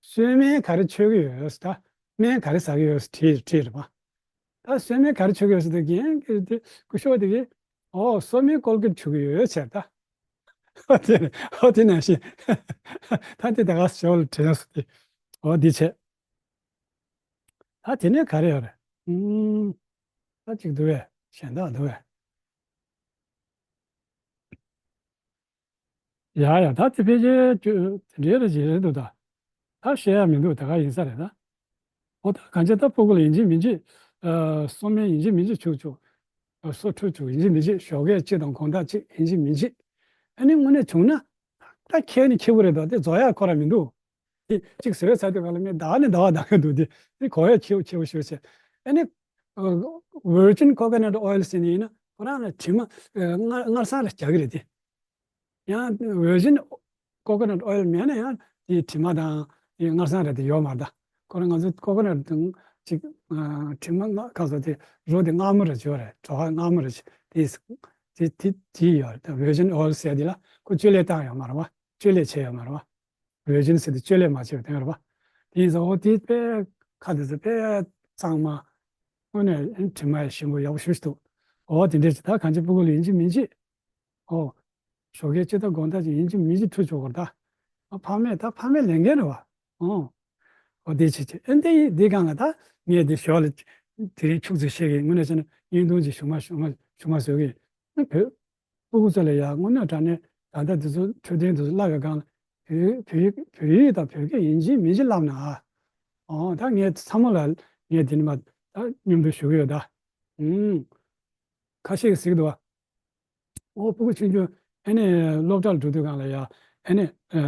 གསོལ་སྨན་ག་རེ་མཆོད་ཀྱི་ཡོད་ཟེར། ད་སྨན་ག་རེ་ཟ་གི་ཡོད་ཟེར་དྲིས་དྲིས་རེད་པ། ད་གསོལ་སྨན་ག་རེ་མཆོད་ཀྱི་ཡོད་ཟེར་དུས་རྒན་གྱིས་དེ་སྐུ་ཞབས་དེ་གིས་ཨོ་གསོལ་སྨན་ཀོལ་གེཊ་མཆོད་ཀྱི་ཡོད་ཟེར་ད། ཨོ་དེ་ནས་ཨོ་དེ་ནང་བཞིན་ད་དེ་ད་ག་ཞོར་ལ་དྲན་སོང་སྟེ་ཨོ་འདི་བྱས། ད་དེ་ནས་ག་རེ་ཡོད་རེད། ཨུམ། ད་གཅིག་འདུག་བས་གཞན་དག་འདུག་བས། ཡ་ཡ་ད་དེ་ཕལ་ཆེར་དེ་འདྲའི་རེ་ཞིག་རེད་འདུག་ད། ད་བཤད་ཡ་མི་འདུག་ད་ག་ཡིན་ས་རེད་ད། ཨོ་ད་གང་ཅི་ད་སྤུ་གུ་ལ་ཡིན་གཅིག་མིན་གཅིག་ཨ་གསོལ་སྨན་ཡིན་གཅིག་མིན་གཅིག་མཆོད་ཆོག་ཨ་གསོལ་མཆོད་ཆོག་ཡིན་གཅིག་མིན་གཅིག་ཞོགས་ཀས་གཅིག་དང་དགོང་དག་གཅིག་ཡིན་གཅིག་མིན་གཅིག་ཨ་ནི་དངོས་གནས་བྱུང་ན། ད་ཁྱེད་ནི་ཁྱེད་པོ་རེད་དོ། དེ་རྫོགས་ཡ་ཁོ་ར་མི་འདུག་དེ་གཅིག་ཟོས་ཚར་དུས་ག་ལ་མི་ཟླ་བ་ནས་ཟླ་བ་ཟླ་གི་འདུག་དེ་དེ་གོ་ཡ་ཁྱེད་པོ་ཁྱེད་པོ་ཞུ་བྱས། ཨ་ནི་virgin coconut oil ཟེར་ནས་ཡིན་ན་ཁོ་རང་ལ་དྲི་མ་ཨ་མངར་མངར་སང་རེ་རྒྱག་གི་རེད་དེ། ཡང་virgin coconut oil མེད་ན་ཡང་དེའི་དྲི་མ་དང་དེའི་མངར་སང་རེ་དེ་ཡོད་མ་རེད་ད། ཁོ་རང་ང་ཚོ་coconut དང་ཅིག་ཨ་དྲི་མ་མངར་ག་ཚོད་དེ་རོ་དེ་མངར་མོ་རེ་ཡོད་རེད། བྲོ་བ་མངར་མོ་རེ་དེ་དེ་དེ་དེ་ཡོད་རེད་ད། virgin oil ཟེར་དེ་ལ་ཁོ་བཅོས་ལེན་བཏང་ཡོད་མ་རེད་བ། བཅོས་ལེན་བྱས་ཡོད་མ་རེད་བ། virgin ཟེར་དེ་བཅོས་ལེན་མ་བྱས་པ་དེ་རེད་བ། དེ་ཡིན་ཙང་ཨོ་དེ་དཔེ་ཁ་དེ་ཚོ་དཔེ་གཙང་མ། དངོས་གནས་དྲི་མ་ཞིམ་པོ་ཡག་པོ་ཞེ་པོ་ཞིག་འདུག་ཨོ་དེ་འདྲས་ཅིག་ད་གང་ཅི་སྤུ་གུ་ལ་ཡིན་གཅིག་མིན་གཅིག་ཨོ། ཞོགས་ཀས་ཅི་ལྟར་དགོང་དག་ཅིག་ཡིན་གཅིག་མིན་གཅིག་འཁྲུད་ཆོག་གོ་ད། ཨ་ཕ་མས་ད་ཕ་མས་ལས་འགན་རེད་བ། ཨོ། ཨོ་དེ་བྱེད་ཅིག་ཨེ་འདི་འདི་སྒང་ལ་ད་ངས་འདི་ཞོར་ལ་དེ་རིང་ཕྱུགས་ཚོད་བཤད་གི་དངོས་གནས་བྱས་ན་བརྙན་ཐུང་ཅིག་གཞུག་མ་གཞུག་མ་གཞུག་མ་བཟོ་གི་ཨ་བོད། སྤུ་གུ་ཚོ་ལ་ཡ་དངོས་གནས་དྲང་གནས་ད་ལྟ་འདི་ཚོ་འཕྲོད་བསྟེན་འདི་ཚོ་བསླབ་པའི་སྒང་ལ་བོད་བོད་ཡིག་བོད་ཡིག་དང་བོད་སྐད་ཡིན་གཅིག་མིན་གཅིག་བསླབ་ན་ཨ། ཨོ་ད་ངས་ཚང་མ་ལ་ངས་འདི་ནས་མ་ད་སྙོན་འཛུགས་ཞུ་གི་ཡོད་ད། ཨུམ། ཁ་ཤས་ཀྱིས་ཟེར་གྱི་འདུག་བ། ཨོ་སྤུ་གུ་ཆུང་ཆུང་ཨ་ནི་སློབ་གྲྭ་ལ་འགྲོ་དུས་སྒང་ལ་ཡ་ཨ་ནི་ཨ་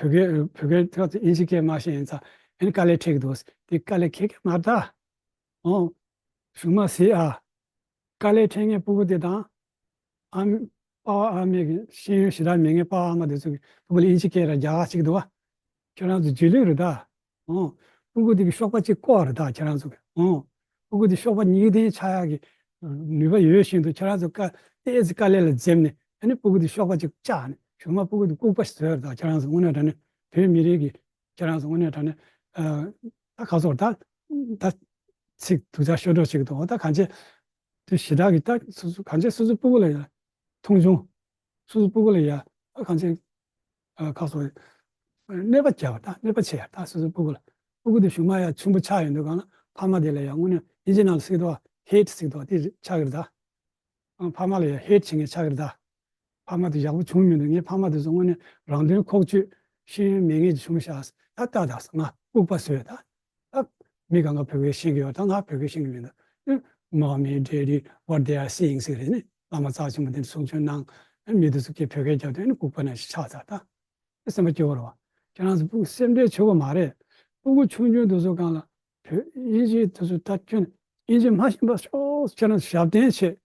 བོད་སྐད་བོད་སྐད་ཁ་ཚ་དབྱིན་ཇི་སྐད་མ་ཤེས་ཡིན་ཙང་ཨ་ནི་དཀའ་ལས་འཕྲད་ཀྱི་འདུག་དེ་དཀའ་ལས་ཁྱད་ཁྱད་མ་རེད་ད། ཨོ་གཞུག་མ་ཟེར་ཨ། དཀའ་ལས་འཕྲད་མཁན་སྤུ་གུ་དེ་དང་། ཨ་མ་པ་ཕ་ཨ་མའི་གི་ཤེས་ཡོན་ཞེ་དྲག་མེད་མཁན་པ་ཕ་ཨ་མ་དེ་ཚོ་གི་སྤུ་གུ་ལ་དབྱིན་ཇི་སྐད་ར་རྒྱག་ག་ཅིག་འདུག་བ། ཁྱོད་རང་ཚོ་རྗེས་ལུས་རེད་ད། ཨོ། སྤུ་གུ་དེ་གི་གཤོག་པ་གཅིག་བཀོག་རེད་ད་ཁྱེད་རང་ཚོ་གི། ཨོ། སྤུ་གུ་དེ་གཤོག་པ་གཉིས་ལྡན་ཆགས་ཡག་གི་ནུས་པ་ཡོད་བཞིན་དུ་ཁྱེད་རང་ཚོ་དཀའ་ཏོག་ཙམ་དཀའ་ལས་ལ་འཛེམས་ནས་ཨ་ནི་སྤུ་གུ་དེ་གཤོག་པ་གཅིག་བཅག་ནས་གཞུག་མ་སྤུ་གུ་དེ་ལྐུགས་པ་ཞིག་བཟོས་རེད་ད་ཁྱེད་རང་ཚོ་དངོས་གནས་དྲང་གནས་བོད་མི་རིགས་ཀྱི་ཁྱེད་རང་ཚོ་དངོས་གནས་དྲང་གནས་ཨ་ད་ག་ཚོད་ད་ད་ཚིག་སྡུག་ཅག་ཤོད་འགྲོ་ཞིག་འདུག་ད་གང་བྱེད། དེ་ཞེ་དྲག་གི་ད་སོ་སོ་གང་བྱེད་སོ་སོའི་སྤུ་གུ་ལ་ཡ་མཐོང་ཆུང་། སོ་སོའི་སྤུ་གུ་ལ་ཡ་ཨ་གང་བྱེད་ཨ་ཁ་སོ་གནོད་པ་བྱས་པ་ད་གནོད་པ་བྱས་ཡ་ད་སོ་སོའི་སྤུ་གུ་ལ། སྤུ་གུ་དེ་གཞུག་མ་ཡ་ཆུང་པོ་ཆགས་ཡོང་དུས་སྒང་ལ་ཕ་མ་དེ་ལ་ཡ་དངོས་གནས་དབྱིན་ཇི་ནང་ལ་ཟེར་གི་འདུག་བ་ཧེ་ཊི་ཟེར་གི་འདུག་བ་དེ་ཆགས་ཀྱི་རེད་ད། ཨ་ཕ་མ་ལ་ཡ་ཧེ་ཊི་བྱེད་མཁན་ཆགས་ཀྱི་རེད་ད། ཕ་མ་དེ་ཡག་པོ་བྱུང་མི་འདུག་ངའི་ཕ་མ་དེ་ཚོ་དངོས་གནས་རང་དོན་ཁོག་སྤྱོད་ཤེས་ཡོན་མེད་མཁན་ཅིག་བྱུང་ཤག་ད་ལྟ་དག་ང་ལྐུགས་པ་བཟོས་ད། ད་མི་གང་ག་བོད་སྐད་ཤེས་ཀྱི་ཡོད་ད་ང་བོད་སྐད་ཤེས་ཀྱི་མི་འདུག་མོ་ཧ་མེད་ཌེ་ཌི་what they are saying ཟེར་རེད་ནི་བླ་མ་རྩ་ཆེན་པོ་དེ་ཚོ་གསུང་ཆོས་གནང་མི་དེ་ཚོ་སྐད་བོད་སྐད་རྒྱབ་དུས་ནི་ལྐུགས་པ་ནང་བཞིན་ཆགས་ཚར་ད། དེ་སེམས་པ་སྐྱོ་བོ་རེད་བ། ཁྱེད་རང་ཚོ་སྤུ་གུ་སེམས་ཁྲལ་བྱེད་དགོས་མ་རེད། སྤུ་གུ་ཆུང་ཆུང་དེ་ཚོ་སྒང་ལ་བོད་དབྱིན་ཇི་དེ་ཚོ་ད་ཁྱོད་དབྱིན་ཇི་མ་ཤེས་པ་ཤོག་ཁྱེད་རང་ཚོ་ཞབས་བརྟན་བྱེད།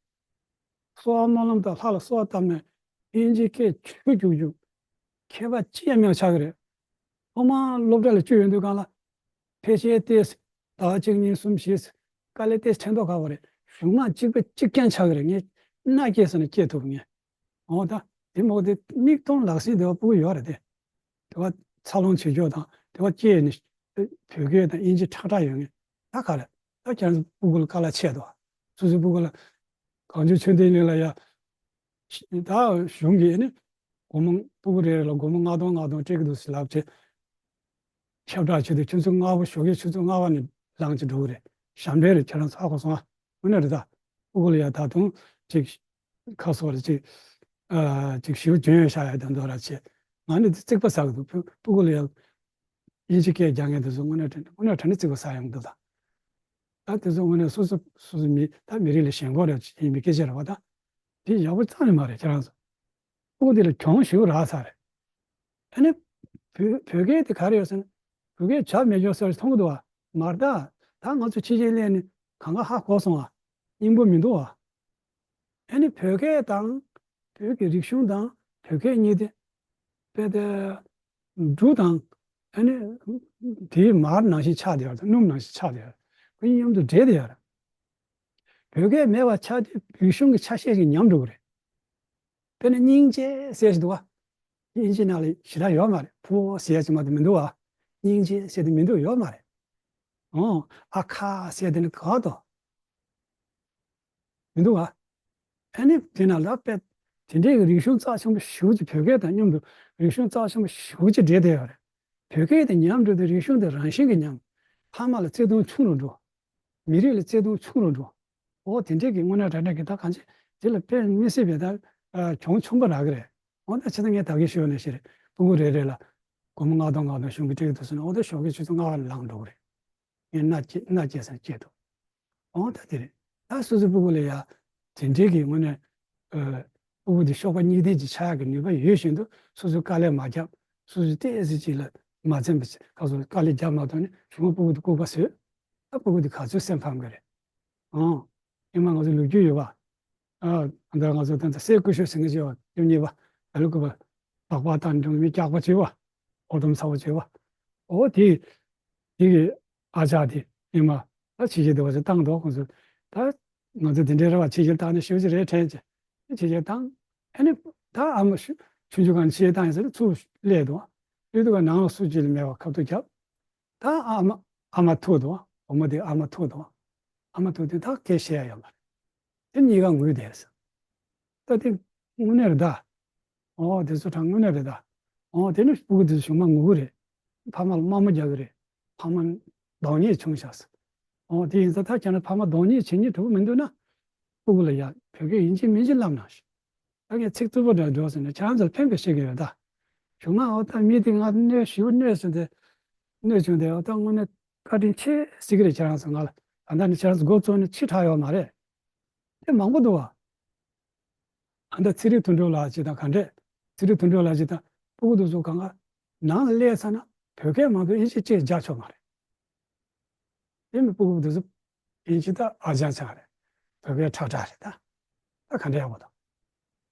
གསོལ་བ་སྨོན་ལམ་དང་ལྷ་ལ་གསོལ་བ་བཏབ་ནས་དབྱིན་ཇི་སྐད་ཆོས་རྒྱུགས་རྒྱུགས། ཁྱད་པར་ཅི་ཡང་མེད་པ་ཆགས་ཀྱི་རེད། ཐོག་མར་སློབ་གྲྭ་ལ་བསྐྱོད་ཡོང་དུས་སྒང་ལ་ཕལ་ཆེར་ཏོག་ཙམ་ཟླ་བ་གཅིག་གཉིས་གསུམ་བཞི་དཀའ་ལས་ཏོག་ཙམ་འཕྲད་མདོག་ཁ་པོ་རེད། གཞུག་མ་གཅིག་པ་གཅིག་རྐྱང་ཆགས་ཀྱི་རེད། ངས་མནའ་སྐྱེལ་ཟེར་ན་སྐྱེལ་ཐུབ་ངས། འོ་ད་དེ་མོ་དེ་མིག་མཐོང་ལག་ཟིན་དེ་བ་སྤུ་གུ་ཡོད་རེད་དེ། དེ་བ་འཚར་ལོངས་བྱེད་ཕྱོགས་དང་དེ་བ་སྐྱེས་ནས་བོད་སྐད་དང་དབྱིན་ཇི་ཁྲག་ཁྲག་ཡོད་ངེས། ད་ག་རེད། ད་ཁྱེད་རང་ཚོ་སྤུ་གུ་ལ་དཀའ་ལས་ཆེ་དོ། སོ་སོའི་སྤུ་གུ་ལ་གངས་ལྗོངས་ཆོས་ལྡན་གླིང་ལ་ཡ། ད་གཞུང་གིས་ནི་སྒོར་མོ་སྤུ་གུ་རེ་རེ་ལ་སྒོར་མོ་ལྔ་སྟོང་ལྔ་སྟོང་སྤྲད་ཀྱི་འདུག་ཟེར་ལབ་བྱས། ཁྱབ་བསྒྲགས་བྱེད་དུས་ཆུ་ཚོད་ལྔ་པ་ཞོགས་ཀས་ཆུ་ཚོད་ལྔ་པ་ནས་ལངས་ཀྱི་འགྲོ་གི་རེད། ཞབས་འདྲེན་རེད་ཁྱེད་རང་ཚོ་ཧ་གོ་སོང་ཨ། དངོས་གནས་རེད་ད། སྤུ་གུ་ལ་ཡ་ད་དུང་ཅིག་ཁ་སོགས་རེད་ཅིག་ཨ་ཅིག་ཞིབ་འཇོན་ཡོད་ཤག་ཡ་དང་དོ་ར་བྱེད། ང་ནི་རྩིག་པ་ཟ་གི་འདུག་སྤུ་སྤུ་གུ་ལ་ཡ་དབྱིན་ཇི་སྐད་རྒྱག་མཁན་དེ་ཚོ་དངོས་གནས་དྲང་གནས་དངོས་གནས་དྲང་གནས་རྩིག་པ་ཟ་ཡོང་གི་འདུག་ད། ད་དེ་ཚོ་དངོས་གནས་སོ་སོ་སོ་སོ་མི་ད་མི་རིགས་ལ་ཞེན་ཁོག་རེ་ཡིན་པའི་སྐད་ཆ་རེད་བ་ད། དེ་ཡག་པོ་རྩ་ནས་མ་རེད་ཁྱེད་རང་ཚོ། ཁོ་འདི་ལ་གྱོང་ཞེ་པོ་རག་ཚར་རེད། ཨ་ནི་བོད་བོད་སྐད་དེ་ག་རེ་ཡོད་ཟེར་ན། བོད་སྐད་བྱ་མེད་སྐྱོ་ཟེར་མཐོང་གི་འདུག་བ། མ་རེད་ད། ད་ང་ཚོ་ཕྱི་རྒྱལ་སླེབས་ནས་གང་ག་ཧ་གོ་སོང་བ། སྙིང་པོ་མི་འདུག་བ། ཨ་ནི་བོད་སྐད་དང་བོད་ཀྱི་རིག་གཞུང་དང་བོད་སྐད་གཉིས་དེ་དཔེ་དེ་འབྲུ་དང་ཨ་ནི་དེའི་མར་ནང་བཞིན་ཆགས་བསྡད་ཡོད་རེད། སྣུམ་ནང་བཞིན་ཆགས་བསྡད་ཡོད་རེད། ཁོ་གཉིས་མཉམ་དུ་འདྲེས་བསྡད་ཡོད་རེད། བོད་སྐད་མེད་པ་ཆགས་དུས་རིག་གཞུང་གི་ཆ་ཤས་ཤིག་ཉམས་འགྲོ་གི་རེད། དཔེར་ན་སྙིང་རྗེ་ཟེར་ཞིག་འདུག་བ། དབྱིན་ཇི་ནང་ལ་ཞེ་དྲག་ཡོད་མ་རེད། ཕུ་བོ་ཟེར་ཡ་ཅིག་མ་གཏོགས་མི་འདུག་བ། སྙིང་རྗེ་ཟེར་དེ་མི་འདུག་ཡོད་མ་རེད། ཨོ། ཨ་ཁ་ཟེར་དེ་ནི་ག་དོ། མི་འདུག་བ། ཨ་ནི་དེ་ན་ལ་དཔེ་དེ་འདྲའི་རིག་གཞུང་རྩ་ཆེན་པོ་ཞེ་པོ་ཅིག་བོད་སྐད་དང་མཉམ་དུ་རིག་གཞུང་རྩ་ཆེན་པོ་ཞེ་པོ་ཅིག་འདྲེས་བསྡད་ཡོད་རེད། བོད་སྐད་དེ་ཉམས་འགྲོ་དུས་རིག་གཞུང་དེ་རང་བཞིན་གྱིས་ཉམས། ཕ་མ་ལ་བརྩེ་དུང་ཆུང་རུ་འགྲོ། མི་རིགས་ལ་བརྩེ་དུང་ཆུང་རུ་འགྲོ། འོ་དེ་འདྲས་ཀྱི་དངོས་གནས་དྲང་གནས་ཀྱི་ད་གང་ཅི་དེ་ལ་དཔེ་མི་སྲིད་པའི་ད་གྱོང་ཆེན་པོ་རག་གི་རེད། འོ་ད་ཕྱི་ད་ངས་ད་གིན་ཞུས་ནས་ཞིག་རེད། སྤུ་གུ་རེ་རེ་ལ་སྒོར་མོ་ལྔ་སྟོང་ལྔ་སྟོང་གཞུང་གིས་སྤྲད་ཀྱི་འདུག་ཟེར་ན་འོ་ད་ཞོགས་ཀས་ཆུ་ཚོད་ལྔ་པ་ལ་ལངས་འགྲོ་གི་རེད། ངས་མནའ་སྐྱེལ་མནའ་སྐྱེལ་ཟེར་ན་སྐྱེལ་ཐུབ། འོ་ད་དེ་རེད། ད་སོ་སོའི་སྤུ་གུ་ལ་ཡ་དེ་འདྲས་ཀྱི་དངོས་གནས་ཨ་སྤུ་གུ་དེ་གཤོག་པ་གཉིས་ལྡན་ཅིག་ཆགས་ཡག་གི་ནུས་པ་ཡོད་བཞིན་དུ་སོ་སོས་དཀའ་ལས་མ་བརྒྱབ། སོ་སོས་ཏོག་ཙམ་ཅིག་ལ་མ་འཛེམས་པ་ཅིག་ག་ཚོད་དཀའ་ལས་བརྒྱབ་མ་ཐུབ་ནས་གཞུག་མ་སྤུ་གུ་དེ་ལྐུགས་པ་བཟོས། ད་སྤུ་གུ་དེ་ག་ཚོད་སེམས་ཕམ་གི་རེད། ཨང་། ཨེ་མ་ང་ཚོ་ལོ་རྒྱུས་ཡོད་པ། ཨ་ད་ང་ཚོ་ད་ལྟ་སྲས་སྐུ་ཞབས་ཟེར་མཁན་ཅིག་ཡོད་པ་སྐྱབས་གཉིས་པ། ད་ལོ་སྐུ་པ་སྦག་སྦག་བཏང་འགྲོ་མི་སྐྱག་པ་ཅིག་ཡོད་པ། ཨོ་དོམ་ཚ་བོ་ཅིག་ཡོད་པ། ཨོ་དེ་དེ་གི་ཨ་ཅག་དེ་ཨེ་མ་ད་ཕྱི་རྒྱལ་དུ་བ་ཚོ་བཏང་འདུག་ཁོང་ཚོ་ད་ང་ཚོ་དེ་འདྲའི་རེ་བ་ཕྱི་རྒྱལ་བཏང་ནས་ཞེ་པོ་ཅིག་རེད་དྲན་ཅིག་ཕྱི་རྒྱལ་བཏང་། ཨ་ནི་ད་ཨ་མ་ཆུང་ཆུང་སྒང་ནས་ཕྱི་རྒྱལ་བཏང་ཡིན་ཟེར་ནས་ཚུར་སླེབས་འདུག་སླེབས་དུས་ཀ་ནང་ལ་སུ་གཅིག་ལ་མེད་པ་ཁ་ཐུག་རྒྱབ། ད་ཨ་མ་ཨ་མ་ཐུག་འདུག་བུ་མོ་དེ་ཨ་མ་ཐུག་འདུག་ཨ་མ་ཐུག་དུས་ད་སྐད་བཤད་ཡ་ཡོད་མ་རེད། དེ་གཉིས་ཀ་ངུས་བསྡད་ཟེར། ད་དེ་དངོས་གནས་རེད་ད། ཨོ་དེ་ཚོ་དྲང་དངོས་གནས་རེད་ད། ཨོ་དེ་ནི་སྤུ་གུ་དེ་ཚོ་གཞུག་མ་ངུ་གི་རེད། ཕ་མ་ལ་དམའ་མོ་རྒྱག་གི་རེད། ཕ་མ་གདོང་ཉེས་བྱུང་ཤག་ཟེར། ཨོ་དེ་ཡིན་ཙང་ད་ཁྱེད་རང་ཕ་མ་གདོང་ཉེས་བྱེད་སྙིང་བྲོ་བོ་མི་འདུག་ན། སྤུ་གུ་ལ་ཡ་བོད་སྐད་ཡིན་གཅིག་མིན་གཅིག་བསླབ་གནང་ཞིག་ད་ངས་ཚིག་རྩུབ་པོ་འདྲ་འགྲོ་ཟེར་ནས་ཁྱེད་རང་ཚོར་ཕན་པའི་བཤད་ཀྱི་ཡོད་ད། གཞུག་མ་འོ་ད་མི་དེ་ང་གནོད་ཞེ་པོ་གནོད་ཟེར་ཏེ། གནོད་བྱུང་སྟེ་འོ་ད་དངོས་གནས་བཀའ་དྲིན་ཆེ་ཟེར་གྱི་རེད་ཁྱེད་རང་ཚོ་ང་ལ། ད་ལྟ་ནི་ཁྱེད་རང་ཚོ་མགོ་བཙུགས་ནས་ཕྱི་དྲགས་ཡོད་མ་རེད། དེ་མང་པོ་འདུག་བ། ཨ་ད་ཚེ་རིང་དོན་གྲུབ་ལགས་ཅིག་དང་ག་འདྲས། ཚེ་རིང་དོན་གྲུབ་ལགས་ཅིག་དང་སྤུ་གུ་དེ་ཚོ་གང་ག་ནང་ལ་སླེབས་ཚར་ན་བོད་སྐད་མ་གཏོགས་དབྱིན་ཇི་གཅིག་རྒྱག་ཆོག་མ་རེད། དེ་མིན་སྤུ་གུ་དེ་ཚོ་དབྱིན་ཇི་ད་ཨ་ཅག་ཅག་རེད། བོད་སྐད་ཁྲག་ཁྲག་རེད་ད། ད་ག་འདྲས་ཡག་པོ་དང་།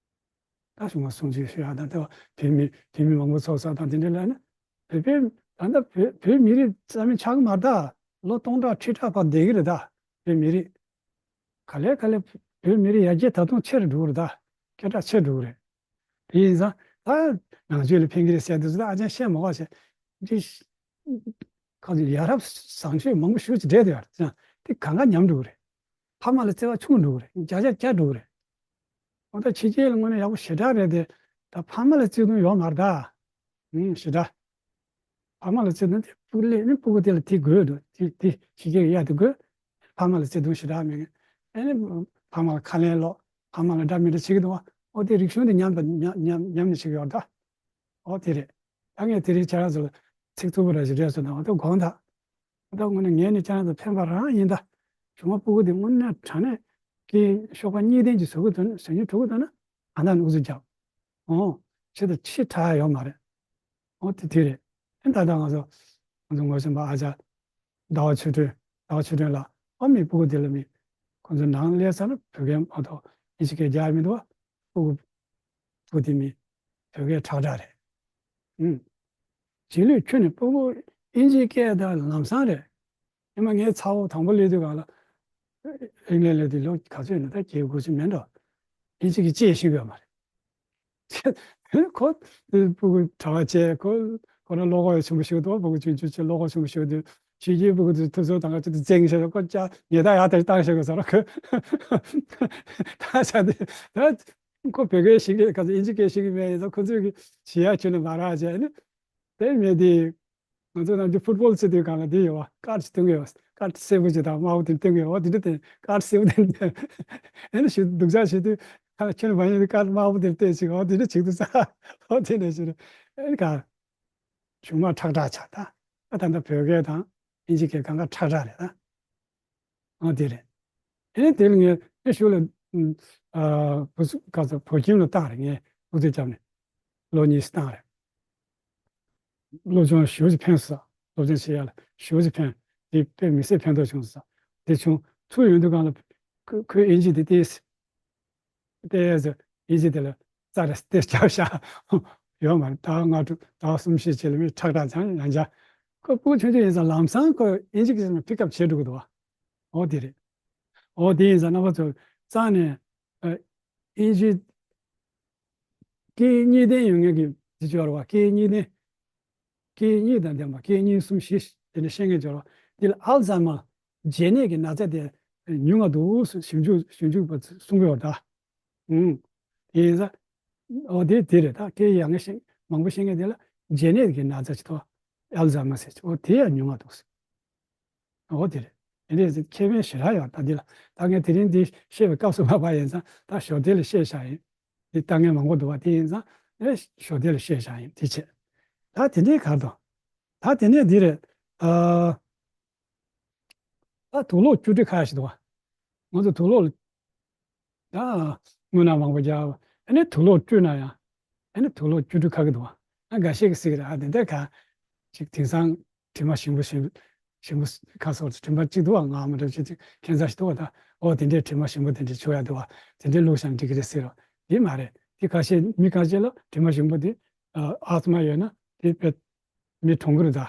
ད་གཞུང་མ་གསུང་ཆོས་ཞུ་ཡག་དང་ལྟ་བ་བོད་མི་བོད་མི་མང་པོ་ཚོགས་ས་དང་དེ་འདྲས་ལ་ནི། བོད་པའི་ད་ལྟ་བོད་བོད་མི་རིགས་རྩ་མེད་ཆགས་ཀྱི་མ་རེད་ད། ལོ་སྟོང་ཕྲག་ཁྲི་ཕྲག་བར་བསྡད་ཀྱི་རེད་ད། བོད་མི་རིགས། ག་ལེ་ག་ལེ་བོད་མི་རིགས་ཡར་རྒྱས་ད་དུང་ཆེ་རུ་འགྲོ་གི་རེད་ད། སྐད་གྲགས་ཆེ་འགྲོ་གི་རེད། དེ་ཡིན་ཙང་ད་ནང་ཆོས་ལ་ཕན་གྱི་རེད་ཟེར་དུས་ད་ཨ་ཅག་བཤད་མ་དགོས་ཟེར། འདི་ཁ་ཚོ་ཡ་རབས་བཟང་སྤྱོད་མང་པོ་ཞེ་ཅིག་འདྲེས་བསྡད་ཡོད་རེད་ཟེར་ན་དེ་གང་ག་ཉམས་འགྲོ་གི་རེད། ཕ་མ་ལ་བརྩེ་བ་ཆུང་འགྲོ་གི་རེད། བརྒྱ་ཆ་བརྒྱ་འགྲོ་གི་རེད། འོ་ད་ཕྱི་རྒྱལ་ལ་དངོས་གནས་ཡག་པོ་ཞེ་དྲག་རེད་དེ། ད་ཕ་མ་ལ་བརྩེ་དུང་ཡོད་མ་རེད་ད། ཨུམ་ཞེ་དྲག་ཕ་མ་ལ་བརྩེ་དུང་དེ་སྤུ་ལས་ནི་སྤུ་གུ་དེ་ལ་དེ་དགོས་འདུག་དེ་དེ་ཕྱི་རྒྱལ་གྱི་གཡག་དེ་དགོས། ཕ་མ་ལ་བརྩེ་དུང་ཞེ་དྲག་མེད་མཁན། ཨེ་ནི་ཕ་མ་ལ་ཁ་ལན་སློག་ཕ་མ་ལ་འདྲ་མི་འདྲ་བྱེད་ཀྱི་འདུག་བ། ཨོ་དེ་རིག་གཞུང་དེ་ཉམས་དང་ཉམས་ཉམས་ཉམས་ནས་བྱེད་ཀྱི་ཡོད་ད། ཨོ་དེ་རེད། ད་ངས་དེ་རིང་ཁྱེད་རང་ཚོ་ལ་ཚིག་རྩུབ་པོ་ར་ཞིག་རེད་ཟེར་ན་འོ་ད་དགོངས་དག་ད་དངོས་གནས་ངས་ནི་ཁྱེད་རང་ཚོ་ཕན་པ་རང་ཡིན་ད། གཞུང་མ་སྤུ་གུ་དེ་དངོས་གནས་དྲང་གནས་ཀྱི་གཤོག་པ་གཉིས་ལྡན་གྱི་བཟོ་གི་འདུག་ན་བཟོ་སྙིང་བྲོ་གི་འདུག་ན་ཨ་ད་ནི་ཨུ་ཚུགས་རྒྱག་ཨོ། ཆེ་ད་ཆེ་དྲག་ཡ་ཡོད་མ་རེད། ཨོ་དེ་དེ་རེད། ཨེ་ད་ད་ང་ཚོ་ང་ཚོ་ངོ་ཤེས་པ་ཨ་ཅག་ཟླ་བ་ཆོས་སྒྲོན། ཟླ་བ་ཆོས་སྒྲོན་ལགས་ཨ་མི་སྤུ་གུ་དེ་ལ་མི་ཁོང་ཚོ་ནང་སླེབས་ས་ན་བོད་སྐད་མ་གཏོགས་ཨིན་ཇི་སྐད་རྒྱག་མི་འདུག་བ། སྤུ་གུ་སྤུ་དེ་མི་བོད་སྐད་ཁྲག་ཁྲག་རེད། ཨུམ། རྗེས་ལུས་ཁྱོན་ནས་སྤུ་གུ་ཨིན་ཇི་སྐད་དང་ལམ་སང་རེད། ཉི་མ་ངའི་ཚ་བོ་དང་པོ་སླེབས་དུས་གང་ལ་ཨིན་ལན་སླེབས་དུས་ལོ་ག་ཚོད་ཡིན་ན་ད་བརྒྱད་དགུ་ཅིག་མིན་འགྲོ། ཨིན་ཇི་གི་ཅེས་ཤེས་ཀྱི་ཡོད་མ་རེད། ཁོ་སྤུ་གུ་གྲྭ་པ་བྱས་ཁོ་ཁོ་རང་བློ་ཁོག་ཡང་ཆེན་པོ་ཞིག་འདུག་སྤུ་གུ་ཆུང་ཆུང་ཆེ་བློ་ཁོག་ཆེན་པོ་ཞིག་འདུག་ཕྱི་རྒྱལ་སྤུ་གུ་ཚོ་ཐུབ་ཚོད་དང་ཁ་ཆེ་དུ་བཙན་བྱས་ཁོ་ཅག་ཉེས་དག་ཡག་དེ་བཏང་ཤེས་དགོས་ས་ར་ཁོ། ད་ཆ་དེ་ད་ཁོ་བོད་སྐད་ཤེས་ཀྱི་ག་ཚོད་ཨིན་ཇི་སྐད་ཤེས་ཀྱི་མེད་ཡིན་ཙང་ཁོ་ཚོས་ཀྱི་བྱེད་ཡག་ཁྱོན་ནས་མ་རག་བྱས་ནི་དེ་མེད་དེ། ང་ཚོ་ནང་ཆོས་ཕུཊ་བོལ་རྩེ་དུས་སྒང་ལ་འདི་ཡོད་བ། ཀཌ་ཅིག་སྟོན་གྱི་ཡོད་བ། ཀཌ་སེར་པོ་ཅིག་དང་དམར་པོ་དེ་སྟོན་གྱི་ཡོད་བ། དེ་འདྲ་དེ་ཀཌ་སེར་པོ་དེ་འདྲ་ཨེ་ནི་ཞུ་སྡུག་ཅག་བྱེད་དུས་ཁ་ཁྱོད་མ་ཡིན་ཀཌ་དམར་པོ་དེ་སྟོན་ཅིག་འོ་དེ་འདྲ་བྱེད་དུས་ས་འོ་དེ་འདྲ་ཞུ་རེད། ཨེ་ནི་ག་གཞུང་མ་ཁྲག་ཁྲག་ཆགས་ད། ཨ་ད་ལྟ་བོད་སྐད་དང་ཨིན་ཇི་སྐད་གང་ག་ཁྲག་ཁྲག་རེད་ད། ཨ་དེ་རེད། དེ་ནས་དེ་ལ་ངས་ངས་ཞུ་ལ་ཨ་བུ་སུ་ག་ཚོད་བོད་ཁྱིམ་ལ་བཏང་རེད། ངས་སློབ་དེབ་བརྒྱབ་ནས་ལོ་གཉིས་བཏང་རེད། སློབ་སྦྱོང་ཞེ་པོ་ཅིག་ཕན་སོང་། སློབ་སྦྱོང་བྱེད་ཡག་ལ་ཞེ་པོ་ཅིག་ཕན། དེ་དཔེ་མི་སྲིད་ཕན་ཐོགས་བྱུང་སོང་། དེ་བྱུང་ཚུར་ཡོང་དུས་སྒང་ལ་ཁོས་ཁོས་ཨིན་ཇི་དེ་ཏོག་ཙམ་ཏོག་ཙམ་ཨིན་ཇི་དེ་ལ་རྩ་རེ་ཏོག་ཙམ་བརྒྱབ་བཞག་ཡོད་མ་རེད། ཟླ་བ་ལྔ་དྲུག་ཟླ་བ་གསུམ་བཞི་རྗེས་ལ་མི་ཁྲག་ཁྲག་ཚང་ཡང་འཇགས། ཁོ་སྤུ་གུ་ཆུང་ཆུང་ཡིན་ཙང་ལམ་སང་ཁོ་ཨིན་ཇི་གི་ཕིག་ཨབ་བྱེད་འགྲོ་གི་འདུག་བ། འོ་དེ་རེད། འོ་དེ་ཡིན་ཙང་རྣམ་པ་ཚོ་རྩ་ནས་ཨ་ཨིན་ཇི་སྐད་གཉིས་ལྡན་ཡོད་མཁན་གྱི་དེ་ཅོག་རེད་བ། སྐད་གཉིས་ལྡན། སྐད་གཉིས་དང་ལྡན་པ་སྐད་གཉིས་གསུམ་བཞི་དེ་འདྲ་བཤད་མཁན་ཅོག་རེད་བ། དེ་ལ་ཨལ་ཛཱི་མར་བརྗེད་ནད་ཀྱི་ན་ཚ་དེ་ཉུང་ང་འདུག་ཟེར་ཞིབ་འཇུག་ཞིབ་འཇུག་པ་གསུང་གི་ཡོད་ད། ཨུང་། དེ་ཡིན་ཙང་། འོ་དེ་དེ་རེད་ད། སྐད་ཡང་ངེས་ཤེས་མང་པོ་ཤེས་མཁན་དེ་ལ་བརྗེད་ནད་ཀྱི་ན་ཚ་ཅིག་ཐོག་ཨལ་ཛཱི་མར་ཟེར་ཅིག་འོ་དེ་ཡང་ཉུང་ང་འདུག་ཟེར། འོ་དེ་རེད། དེ་འདྲའི་ཁེ་ཕན་ཞེ་དྲག་ཡོད་ད་འདི་ལ། ད་ངས་དེ་རིང་འདི་བཤད་པའི་སྐབས་སུ་མ་བབས་ཡིན་ཙང་ད་ཞོར་དེ་ལ་བཤད་བཞག་ཡིན། འདི་ལྟ་མཁན་མང་པོ་འདུག་བ། དེ་ཡིན་ཙང་ཨེ་ཞོར་དེ་ལ་བཤད་བཞག་ཡིན། དེ་བྱས། ད་དེ་འདྲའི་གར་དང་། ད་དེ་ནས་འདི་རེད། ཨ། ད་དུག་ལོག་བཅུ་དྲུག་ཁ་ཞིག་འདུག་བ། ང་ཚོ་དུག་ལོག་ལ་ད་དངོས་གནས་མང་པོ་རྒྱག་ཨ་ནི་དུག་ལོག་བཀྲུས་ན་ཡང་ཨ་ནི་དུག་ལོག་བཅུ་དྲུག་ཁ་གི་འདུག་བ། ང་འགའ་ཤས་ཀྱིས་ཟེར་གི་རེད། ཨ་དེ་འདྲ་ག་ཅིག་དེང་སང་དྲི་མ་ཞིམ་པོ་ཞིམ་ཞིམ་པོ་ཁ་སོགས་དྲི་མ་གཅིག་འདུག་བ། ང་མ་འདྲ་ཅིག་ཅིག་ཁྱད་མཚར་ཞིག་འདུག་བ། ད་ཨོ་དེ་འདྲའི་དྲི་མ་ཞིམ་པོ་དེ་འདྲ་བྱུག་ཡ་འདུག་བ། དེ་འདྲའི་བླུགས་བཞག་ན་འགྲིག་གི་རེད་ཟེར་རོ། དེ་མ་རེད། དེ་ཁ་ཤས་མི་ཁ་ཤས་ལ་དྲི་མ་ཞིམ་པོ་དེ་ཨ་ཨ་ཛ་མ་ཡོད་ན་དེ་དཔེ་མི་གྲོངས་གི་རེད་ད།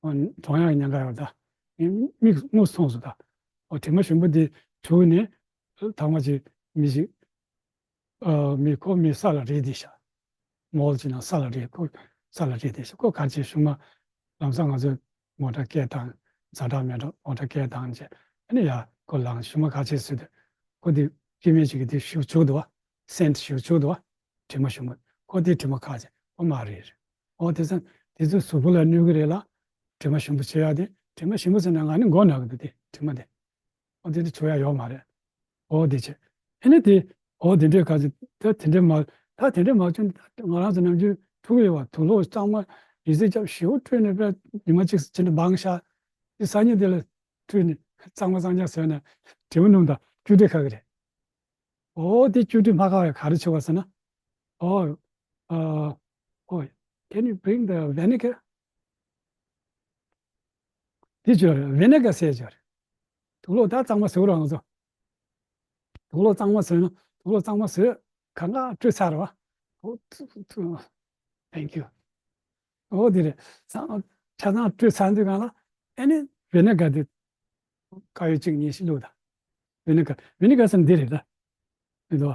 ཨོ་གྲོངས་ཡག་གི་ཉེན་ཁ་ཡོད་ད། མིག་དངོས་སུ་མཐོང་སོང་ད། ཨོ་དྲི་མ་ཞིམ་པོ་དེ་བྱུགས་ནས་ཐང་མ་ཅིག་མི་ཞིག་ཨ་མི་ཁོ་མི་ས་ལ་རེད་དེ་ཤག་མོལ་ཅིག་ནང་ས་ལ་རེད། ཁོ་ས་ལ་རེད་དེ་ཤག་ཁོ་གར་ཅིག་གཞུག་མ་ལམ་སང་ང་ཚོས་མོ་ཊ་སྐད་བཏང་། ཛ་དྲག་མེད་འགྲོ་མོ་ཊ་སྐད་བཏང་བྱས་ཨ་ནི་ཡ་ཁོ་ལངས། གཞུག་མ་གར་ཅིག་བཟོས་དུས་ཁོ་དེ་སྐྱེ་དམན་ཅིག་གིས་དེ་ཞུ་བྱུགས་འདུག་བ། སེན་ཊི་ཞུ་བྱུགས་འདུག་བ། དྲི་མ་ཞིམ་པོ། ཁོ་དེ་དྲི་མ་ཁ་ཅིག་ཁོ་མ་རེད་རེད། ཨོ་དེ་ཚོ་དེ་ཚོ་གཟུགས་པོ་ལ་གནོད་གི་རེད་ལ། དྲི་མ་ཞིམ་པོ་བྱེད་ཡག་དེ་དྲི་མ་ཞིམ་པོ་ཟེར་ན་ང་ནི་མགོ་ན་གི་འདུག་དེ་དྲི་མ་དེ། ཨོ་དེ་འདྲ་བྱུག་ཡག་ཡོད་མ་རེད། ཨོ་དེ་བྱས། ཨེ་ནི་དེ། ཨོ་དེ་འདྲའི་ཁ་ཅིག་ད་དེ་འདྲའི་མ། ད་དེ་འདྲའི་མ་བྱུང་ད་ང་རང་ཚོ་ནམ་རྒྱུན་ཐུག་གི་ཡོད་བ། དུག་ལོག་གཙང་མ་ཡི་ཙི་རྒྱབ་ཞེ་པོ་བཀྲུས་ནས་དཔེ་ཉི་མ་གཅིག་ཅི་འདྲ་སྦང་ཤག་དེ་སང་ཉིན་དེ་ལ་བཀྲུས་ནས་གཙང་མ་གཙང་རྐྱང་བཟོས་ནས་དྲི་མ་སྣོམ་དང་བཅུད་འདྲེས་ཁ་གི་རེད། ཨོ་དེ་བཅུད་དྲི་མ་ཁ་བ་ག་རེ་བྱེད་པ་ཟེར་ན། ཨོ། ཨ། ཨོ། Can you bring the vinegar? དེ་བྱོས་རེད། ཝི་ནི་གར་ཟེར་བྱོས་རེད། དུག་སློག་ད་གཙང་མ་བཟོས་རོགས་ང་ཚོ། དུག་སློག་གཙང་མ་བཟོས་ན་དུག་སློག་གཙང་མ་བཟོས་གང་ག་བཀྲུས་ཚར་བ། ཨོ། ཐུ་ཐུ། Thank you. ཨོ་དེ་རེད། ཚང་ཆ་ཚང་བཀྲུས་ཚར་དུས་གང་ལ་ཨ་ནི་ཝི་ནི་གར་དེ། དཀར་ཡོལ་གཅིག་གཉིས་ཤིག་བླུགས་དང་། ཝི་ནི་གར། ཝི་ནི་གར་ཟེར་ན་འདི་རེད་ད། འདི་དོ།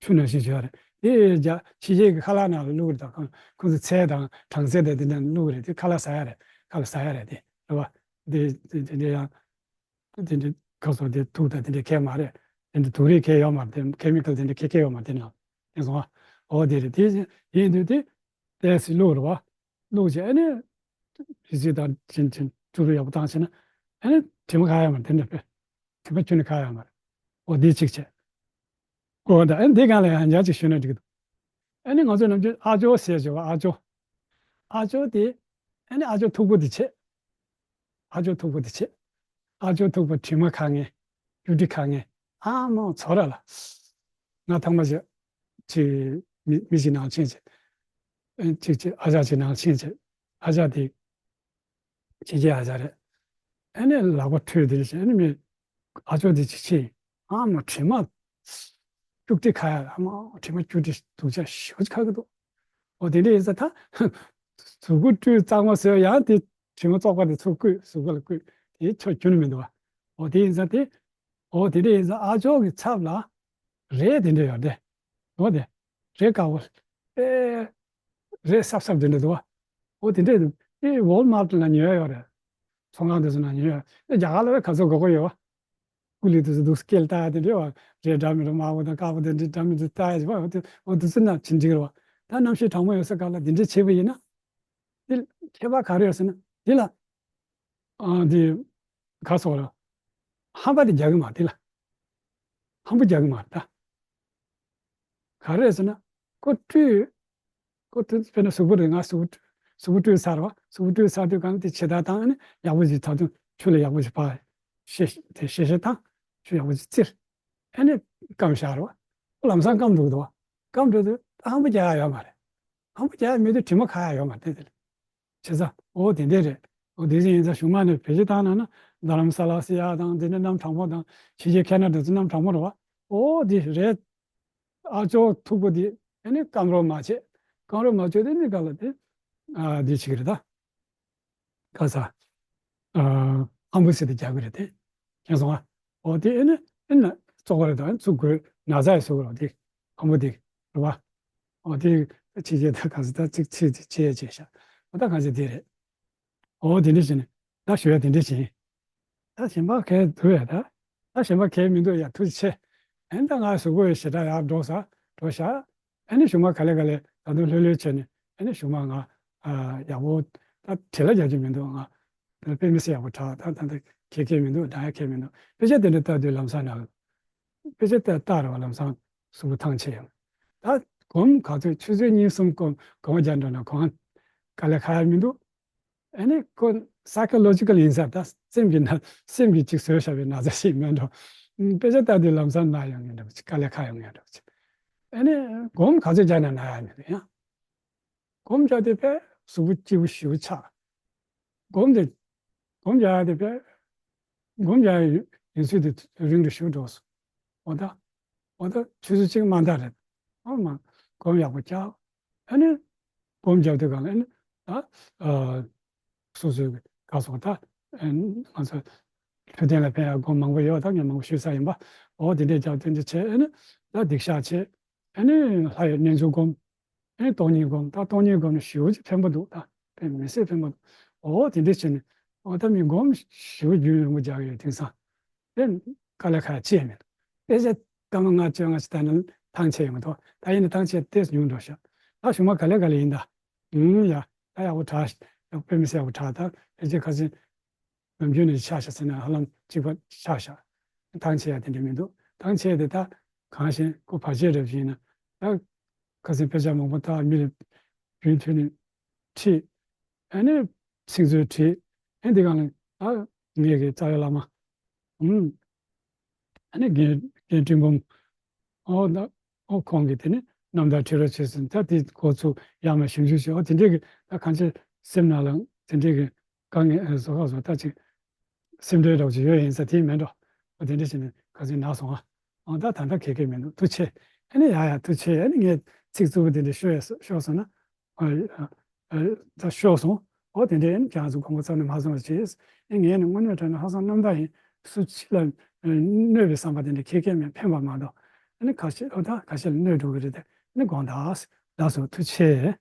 ཆུ་ནང་བཞིན་བྱས་རེད། དེ་རྒྱ་ཕྱི་རྒྱལ་གྱི་ཁ་ལག་ནང་ལ་བླུགས་རེད་ད། ཁོང་ཁོང་ཚོ་ཚལ་དང་གྲང་ཚལ་དང་དེ་འདྲ་བླུགས་རེད། དེ་ཁ་ལག་ཟ་ཡ་རེད། ཁ་ལག་ཟ་ཡ་རེད་དེ་རེད་བ། དེ་དེ་དེ་འདྲ་ཡང་། དེ་འདྲ་ཁ་སོ་དེ་དུག་དང་དེ་འདྲ་གས་མ་རེད། དེ་འདྲ་དུག་རིགས་གས་ཡོད་མ་རེད། དེ་ཁེ་མི་ཀལ་དེ་འདྲ་གས་གས་ཡོད་མ་རེད། དེ་ནང་དེ་སོང་ཨ། འོ་དེ་རེད། དེ་ཡིན་དུས་དེ་ཏོག་ཙམ་བླུགས་རེད་བ། བླུགས་བྱས་ཨ་ནི། རི་རྩི་དང་ཅིན་ཅིན་བཅུ་རུ་ཡག་པོ་བཏང་བྱས་ན། ཨ་ནི་དྲི་མ་ཁ་ཡ་མ་རེད། དེ་འདྲ་དཔེ། དྲི་མ་ཁྱོན་ནས་ཁ་ཡ་མ་རེད། འོ་འདི་གཅིག་བྱས། འོ་ད་ཨ་ནི་འདི་སྒང་ལ་ཡང་ཡང་གཅིག་ཞུས་ན་འགྲིག་གི་འདུག་ཨ་ནི་ང་ཚོ་ནམ་རྒྱུན་ཨ་ཅོ་ཟེར་བྱས་པ། ཨ་ཅོ། ཨ་ཅོ་དེ། ཨ་ནི་ཨ་ཅོ་མཐུག་པོ་དེ་བྱས། ཨ་ཅོ་མཐུག་པོ་དེ་བྱས། ཨ་ཅོ་མཐུག་པོ་དྲི་མ་ཁ་མཁན། བཅུད་དྲི་ཁ་མཁན། ཨ་མོ་ཚོ་ར་ལ། ང་ཐང་མ་ཞིག་ཅིག་མི་མི་ཞིག་ནང་ཕྱིན་བྱས། ཨ་ཅིག་ཅིག་ཨ་ཅག་ཅིག་ནང་ཕྱིན་བྱས། ཨ་ཅག་དེ་ཕྱི་རྒྱལ་ཨ་ཅག་རེད། ཨ་ནི་ལག་པ་འཁྲུད་དེ་བྱས། ཨ་ནི་མི་ཨ་ཅོ་དེ་ཅིག་ཕྱིན། ཨ་མ་དྲི་མ་བཅུད་དྲི་ཁ་ཡ། ཨ་མ་དྲི་མ་བཅུད་དྲི་དུག་ཅག་ཞེ་པོ་ཅིག་ཁ་གི་འདུག་འོ་དེ་འདྲ་ཡིན་ཙང་ད་གཟུགས་པོ་བཀྲུས་གཙང་མ་བཟོས། ཡང་དེ་དྲི་མ་བཙོག་པ་དེ་ཚུར་བསྐུས། གཟུགས་པོ་ལ་བསྐུས། དེ་ཆོ་ཁྱོན་ནས་མི་འདུག་བ། འོ་དེ་ཡིན་ཙང་དེ། འོ་དེ་འདྲ་ཡིན་ཙང་ཨ་ཅོ་གི་ཚབ་ལ་རས་དེ་འདྲ་ཡོད་དེ། འོ་དེ། རས་དཀར་པོ། ཨེ། རས་སྲབ་སྲབ་དེ་འདྲ་འདུག་བ། འོ་དེ་འདྲ་འདུག་ཨེ་ཝོལ་མར་ཊི་ལ་ཉོས་ཡོད་རེད། ཚོང་ཁང་དེ་ཚོ་ནང་ཉོས་ཡོད། ཨེ་རྒྱ་གར་ལ་བས་ག་ཚོད་དགོས་ཀྱི་ཡོད་བ། ཀུ་ལི་དེ་ཚོ་འདུག་སྐེ་ལ་བཏགས་ཡ་དེ་འདྲ་བ། རས་འདྲ་མི་འདྲ་དམར་པོ་དང་དཀར་པོ་དེ་འདྲ་འདྲ་མི་འདྲ་བཏགས་ཡ་བ། འོ་དེ་འོ་དེ་ཚོ་ན་ཅི་འགྲིག་རེད་བ། ད་གནམ་གཤིས་གྲང་མོ་ཡོད་ས་ག་ལ་དེ་འདྲ་བྱས་པ་ཡིན་ན། དེ་ཁྱད་པར་ག་རེ་ཡོད་ཟེར་ན་དེ་ལ། ཨ་དེ་ག་སོགས་ལ་ཧམ་པ་དེ་རྒྱག་གི་མ་རེད་དེ་ལ། ཧམ་པ་རྒྱག་གི་མ་རེད་ད། ག་རེ་ཟེར་ན། ཁོ་བཀྲུས། ཁོ་བཀྲུས་དཔེར་ན་གཟུགས་པོ་རེད། ང་གཟུགས་པོ་བཀྲུས། གཟུགས་པོ་བཀྲུས་ཚར་བ། གཟུགས་པོ་བཀྲུས་ཚར་དུས་གང་དེ་ཇི་ལྟར་བཏང་ནས་ཡག་པོ་ཞིག་ད་དུང་ཆུ་ལ་ཡག་པོ་ཞིག་ཕར་ཤེད་དེ་ཤེད་ཤེད་བཏང་། ཆུ་ཡག་པོ་ཞིག་བཙིར། ཨ་ནི་སྐམ་བཞག་རེད་བ། ཁོ་ལམ་སང་སྐམ་འགྲོ་གི་འདུག་བ། སྐམ་འགྲོ་དུས་ད་ཧམ་པ་རྒྱག་ཡ་ཡོད་མ་རེད། ཧམ་པ་རྒྱག་ཡ་མེད་དུས་དྲི་མ་ཁ་ཡ་ཡོད་མ་རེད་དེ་དེ་ལ། བྱས་ཙང་འོ་དེ་འདྲས་རེད། འོ་དེ་བཞིན་ཡིན་ཙང་གཞུག་མ་ནས་བེད་སྤྱོད་བཏང་ན་ན་རྡ་རམ་ས་ལ་ཟེར་ཡ་དང་དེ་འདྲ་གནམ་གྲང་མོ་དང་ཕྱི་རྒྱལ་ཁེ་ན་ཌ་ཚོ་གནམ་གྲང་མོ་རེད་བ། འོ་དེ་རེད། ཨ་ཅོ་མཐུག་པོ་དེ་ཨ་ནི་སྐམ་རོགས་མ་བྱེད། སྐམ་རོགས་མ་བྱེད་དེ་ནི་ག་ལ་དེ་ཨ་དེ་བྱེད་ཀྱི་རེད་ད། ག་ས། ཨ་ཧམ་པ་ཟེར་དེ་རྒྱག་གི་རེད་དེ། མཁྱེན་སོང་ཨ། འོ་དེ་ཨ་ནི་ཨ་ནི་བཙོག་པ་རེད་ད། ཨ་ནི་ཚུར་དགོས་ན་ཚ་ཡི་བཟོ་གི་རེད་དེ། ཧམ་པ་དེ་རེད་བ། འོ་དེ་ཕྱི་རྒྱལ་ད་ག་ས་ད་ཅིག་ཚིག་དེ་བྱས་བྱས་ཤག་འོ་ད་ག་ས་དེ་རེད། འོ་དེ་འདྲ་བྱས་ནས་ད་ཞུ་ཡ་དེ་འདྲ་བྱས། ད་གཞན་པ་གས་འདུག་ཡ་ད། ད་གཞན་པ་གས་མི་འདུག་ཡ། ཐུགས་རྗེ་ཆེ། ཨེ་ད་ང་གཟུགས་པོ་ཡི་ཞེ་དྲག་ཡར་འགྲོ་ས་འགྲོ་ཤག་ཨ་ནི་གཞུག་མ་ག་ལེ་ག་ལེ་ད་དུང་ལྷོད་ལྷོད་བྱས་ནས་ཨ་ནི་གཞུག་མ་ང་ཨ་ཡག་པོ་ད་བྲེལ་བ་རྒྱག་རྒྱུ་མི་འདུག་ང་ད་དཔེ་མི་སྲིད་ཡག་པོ་དྲག་ད་ད་ད་གས་གས་མི་འདུག་འདྲ་ཡ་གས་མི་འདུག་དཔེ་ཆ་དེ་འདྲ་ལྟ་དུས་ལམ་སང་ན་དཔེ་ཆ་ལྟ་ལྟ་རེད་བ། ལམ་སང་གཟུགས་པོ་ཐང་ཆད་ཡོང་། ད་སྒོམ་ག་ཚོད་ཆུ་ཚོད་གཉིས་གསུམ་སྒོམ་སྒོམ་རྒྱག་འགྲོ་ན་གོང་ག་ལེ་ཁ་ཡ་མི་འདུག་ཨ་ནི་ཁོ་psychological ཡིན་ས། ད་སེམས་ཀྱི་ན་སེམས་ཀྱིས་ཅིག་བཟོས་བཞག་པའི་ན་ཚ་ཞིག་མེད་འགྲོ། ཨུམ། དཔེ་ཆ་ལྟ་དུས་ལམ་སང་ན་ཡོང་ངེས་འདྲ་པོ་ཅིག་དཀའ་ལས་ཁག་ཡོང་ངེས་འདྲ་པོ་ཅིག་ཨ་ནི་སྒོམ་ག་ཚོད་རྒྱག་ན་ན་ཡ་མི་འདུག་ཡང་། སྒོམ་རྒྱག་དུས་དཔེ་གཟུགས་པོ་སྐྱིད་པོ་ཞེ་པོ་ཆགས། སྒོམ་དེ་སྒོམ་རྒྱག་ཡ་དེ་དཔེ་སྒོམ་རྒྱག་ཡ་ཡིན་ཚུལ་དེ་རིང་རུ་ཞེ་པོ་འགྲོ་སོང་། འོ་ད་འོ་ད་ཆུ་ཚོད་གཅིག་མ་འདའ་རེད། ཨ་མ་སྒོམ་ཡག་པོ་རྒྱག་ཨ་ནི་སྒོམ་རྒྱབ་དུས་གང་ལ་ཨ་ནི་ད་ཨ་སོ་སོའི་ག་སོགས་ད་ཨ་ནི་ང་ཚོ་ལྷོད་ལྡན་ལ་ཕན་ཡག་སྒོམ་མང་པོ་ཡོད། ད་ངས་མང་པོ་ཞུས་ཚར་ཡིན་པ། འོ་དེ་འདྲས་རྒྱབ་དེ་འདྲས་བྱས་ཨ་ནི་ད་སྡིག་བཤགས་བྱས་ཨ་ནི་ལྷ་ཡི་རྣལ་འབྱོར་སྒོམ། ཨ་ནི་སྟོང་ཉིད་སྒོམ། ད་སྟོང་ཉིད་སྒོམ་ནི་ཞེ་པོ་ཅིག་ཕན་པོ་འདུག་ད་དཔེ་མི་སྲིད་ཕན་པོ་འདུག་འོ་དེ་འདྲས་བྱས་ནས་འོ་ད་མི་སྒོམ་ཞེ་པོ་རྒྱུན་རིང་པོ་རྒྱག་ཡོད། དེང་སང་། དེ་དཀའ་ལས་ཁག་ཅི་ཡང་མེད། དཔེ་ཆ་སྐར་མ་ལྔ་བཅུ་ལྔ་ཅིག་ལྟ་ན་ཐང་ཆད་ཡོང་གི་འདུག་ད་ཡིན་ན་ཐང་ཆད་ཏོག་ཙམ་ཉུང་འགྲོ་ཤག་ད་གཞུག་མ་ག་ལེ་ག་ལེ་ཡིན་ད། ཨུམ། ཡ། ད་ཡག་པོ་དྲག་ཡག་པོ་དཔེ་མི་སྲིད་ཡག་པོ་དྲག་ད་ཕལ་ཆེར་ཁ་སང་ནམ་རྒྱུན་ནས་ཆགས་ཤག་ཟེར་ན་ཧ་ལམ་གཅིག་པ་ཆགས་ཤག་ཐང་ཆད་ཡ་དེ་འདྲ་མི་འདུག་ཐང་ཆད་དེ་ད་གང་ཤེས་ཁོ་བར་ཆད་རེད་བཞིན་ན་ད་ཁ་སང་དཔེ་ཆ་མང་པོ་ད་མི་ལ་རྒྱུན་མཐུད་ནས་ཁྲིད། ཨ་ནི་ཚིག་མཛོད་ཁྲིད། ཨ་འདི་གང་ལ་ད་ངེད་ཀྱི་རྩ་བའི་བླ་མ། ཨུམ། ཨ་ནི་རྒན་རྒན་སྤྲིན་འབུམ། ཨོ་ད་ཨོ་ཁོང་གིས་དེ་ནི་རྣམ་ཐར་ཁྲིད་རོགས་བྱས་ཟིན། ད་དེ་འགོ་ཚུགས་ཡར་མར་ཞིབ་འཇུག་བྱས། ཨོ་དེ་འདྲས་ཀྱི་ད་གང་ཅི་སེམས་ནང་ལ་དེ་འདྲས་ཀྱི་དཀའ་ངལ་བཟོ་ཁག་བཟོ་ད་ཅིག་སེམས་ཁྲལ་འདྲ་བོ་ཅིག་ཡོད་ཡིན་ས་དེ་མེད་འགྲོ། ཨོ་དེ་འདྲས་བྱས་ནས་ག་ཚོད་ན་སོང་ཨ། ཨོ་ད་ད་ལྟ་གལ་གལ་མི་འདུག་ཐུགས་ཆེ། ཨ་ནི་ཡ་ཡ་ཐུགས་ཆེ། ཨ་ནི་ངས་ཚིག་རྩུབ་པོ་དེ་འདྲས་ཤོད་ཤོད་སོང་ན། ཨ་ཨ་ཨ་ད་ཤོར་སོང་། འོ་དེ་འདྲའི་ཨ་ནི་ཁྱེད་རང་ཚོ་དགོངས་པ་རྩ་ནས་མ་བཟུང་བ་བྱས། ཨ་ངས་ནི་དངོས་གནས་དྲང་གནས་ཧང་སང་རྣམ་དག་ཡིན། སུ་ཕྱི་ལ་ཨ་གནོད་པའི་བསམ་པ་དེ་འདྲ་ཁྱེད་ཁྱེད་མེད་ཕན་པ་མ་གཏོགས། ཨ་ནི་ཁ་ཤས་ཨོ་ད་ཁ་ཤས་ལ་གནོད་འགྲོ་གི་རེད་དེ། ཨ་ནི་དགོངས་དག་ལགས་སོ། ཐུགས་ཆེ།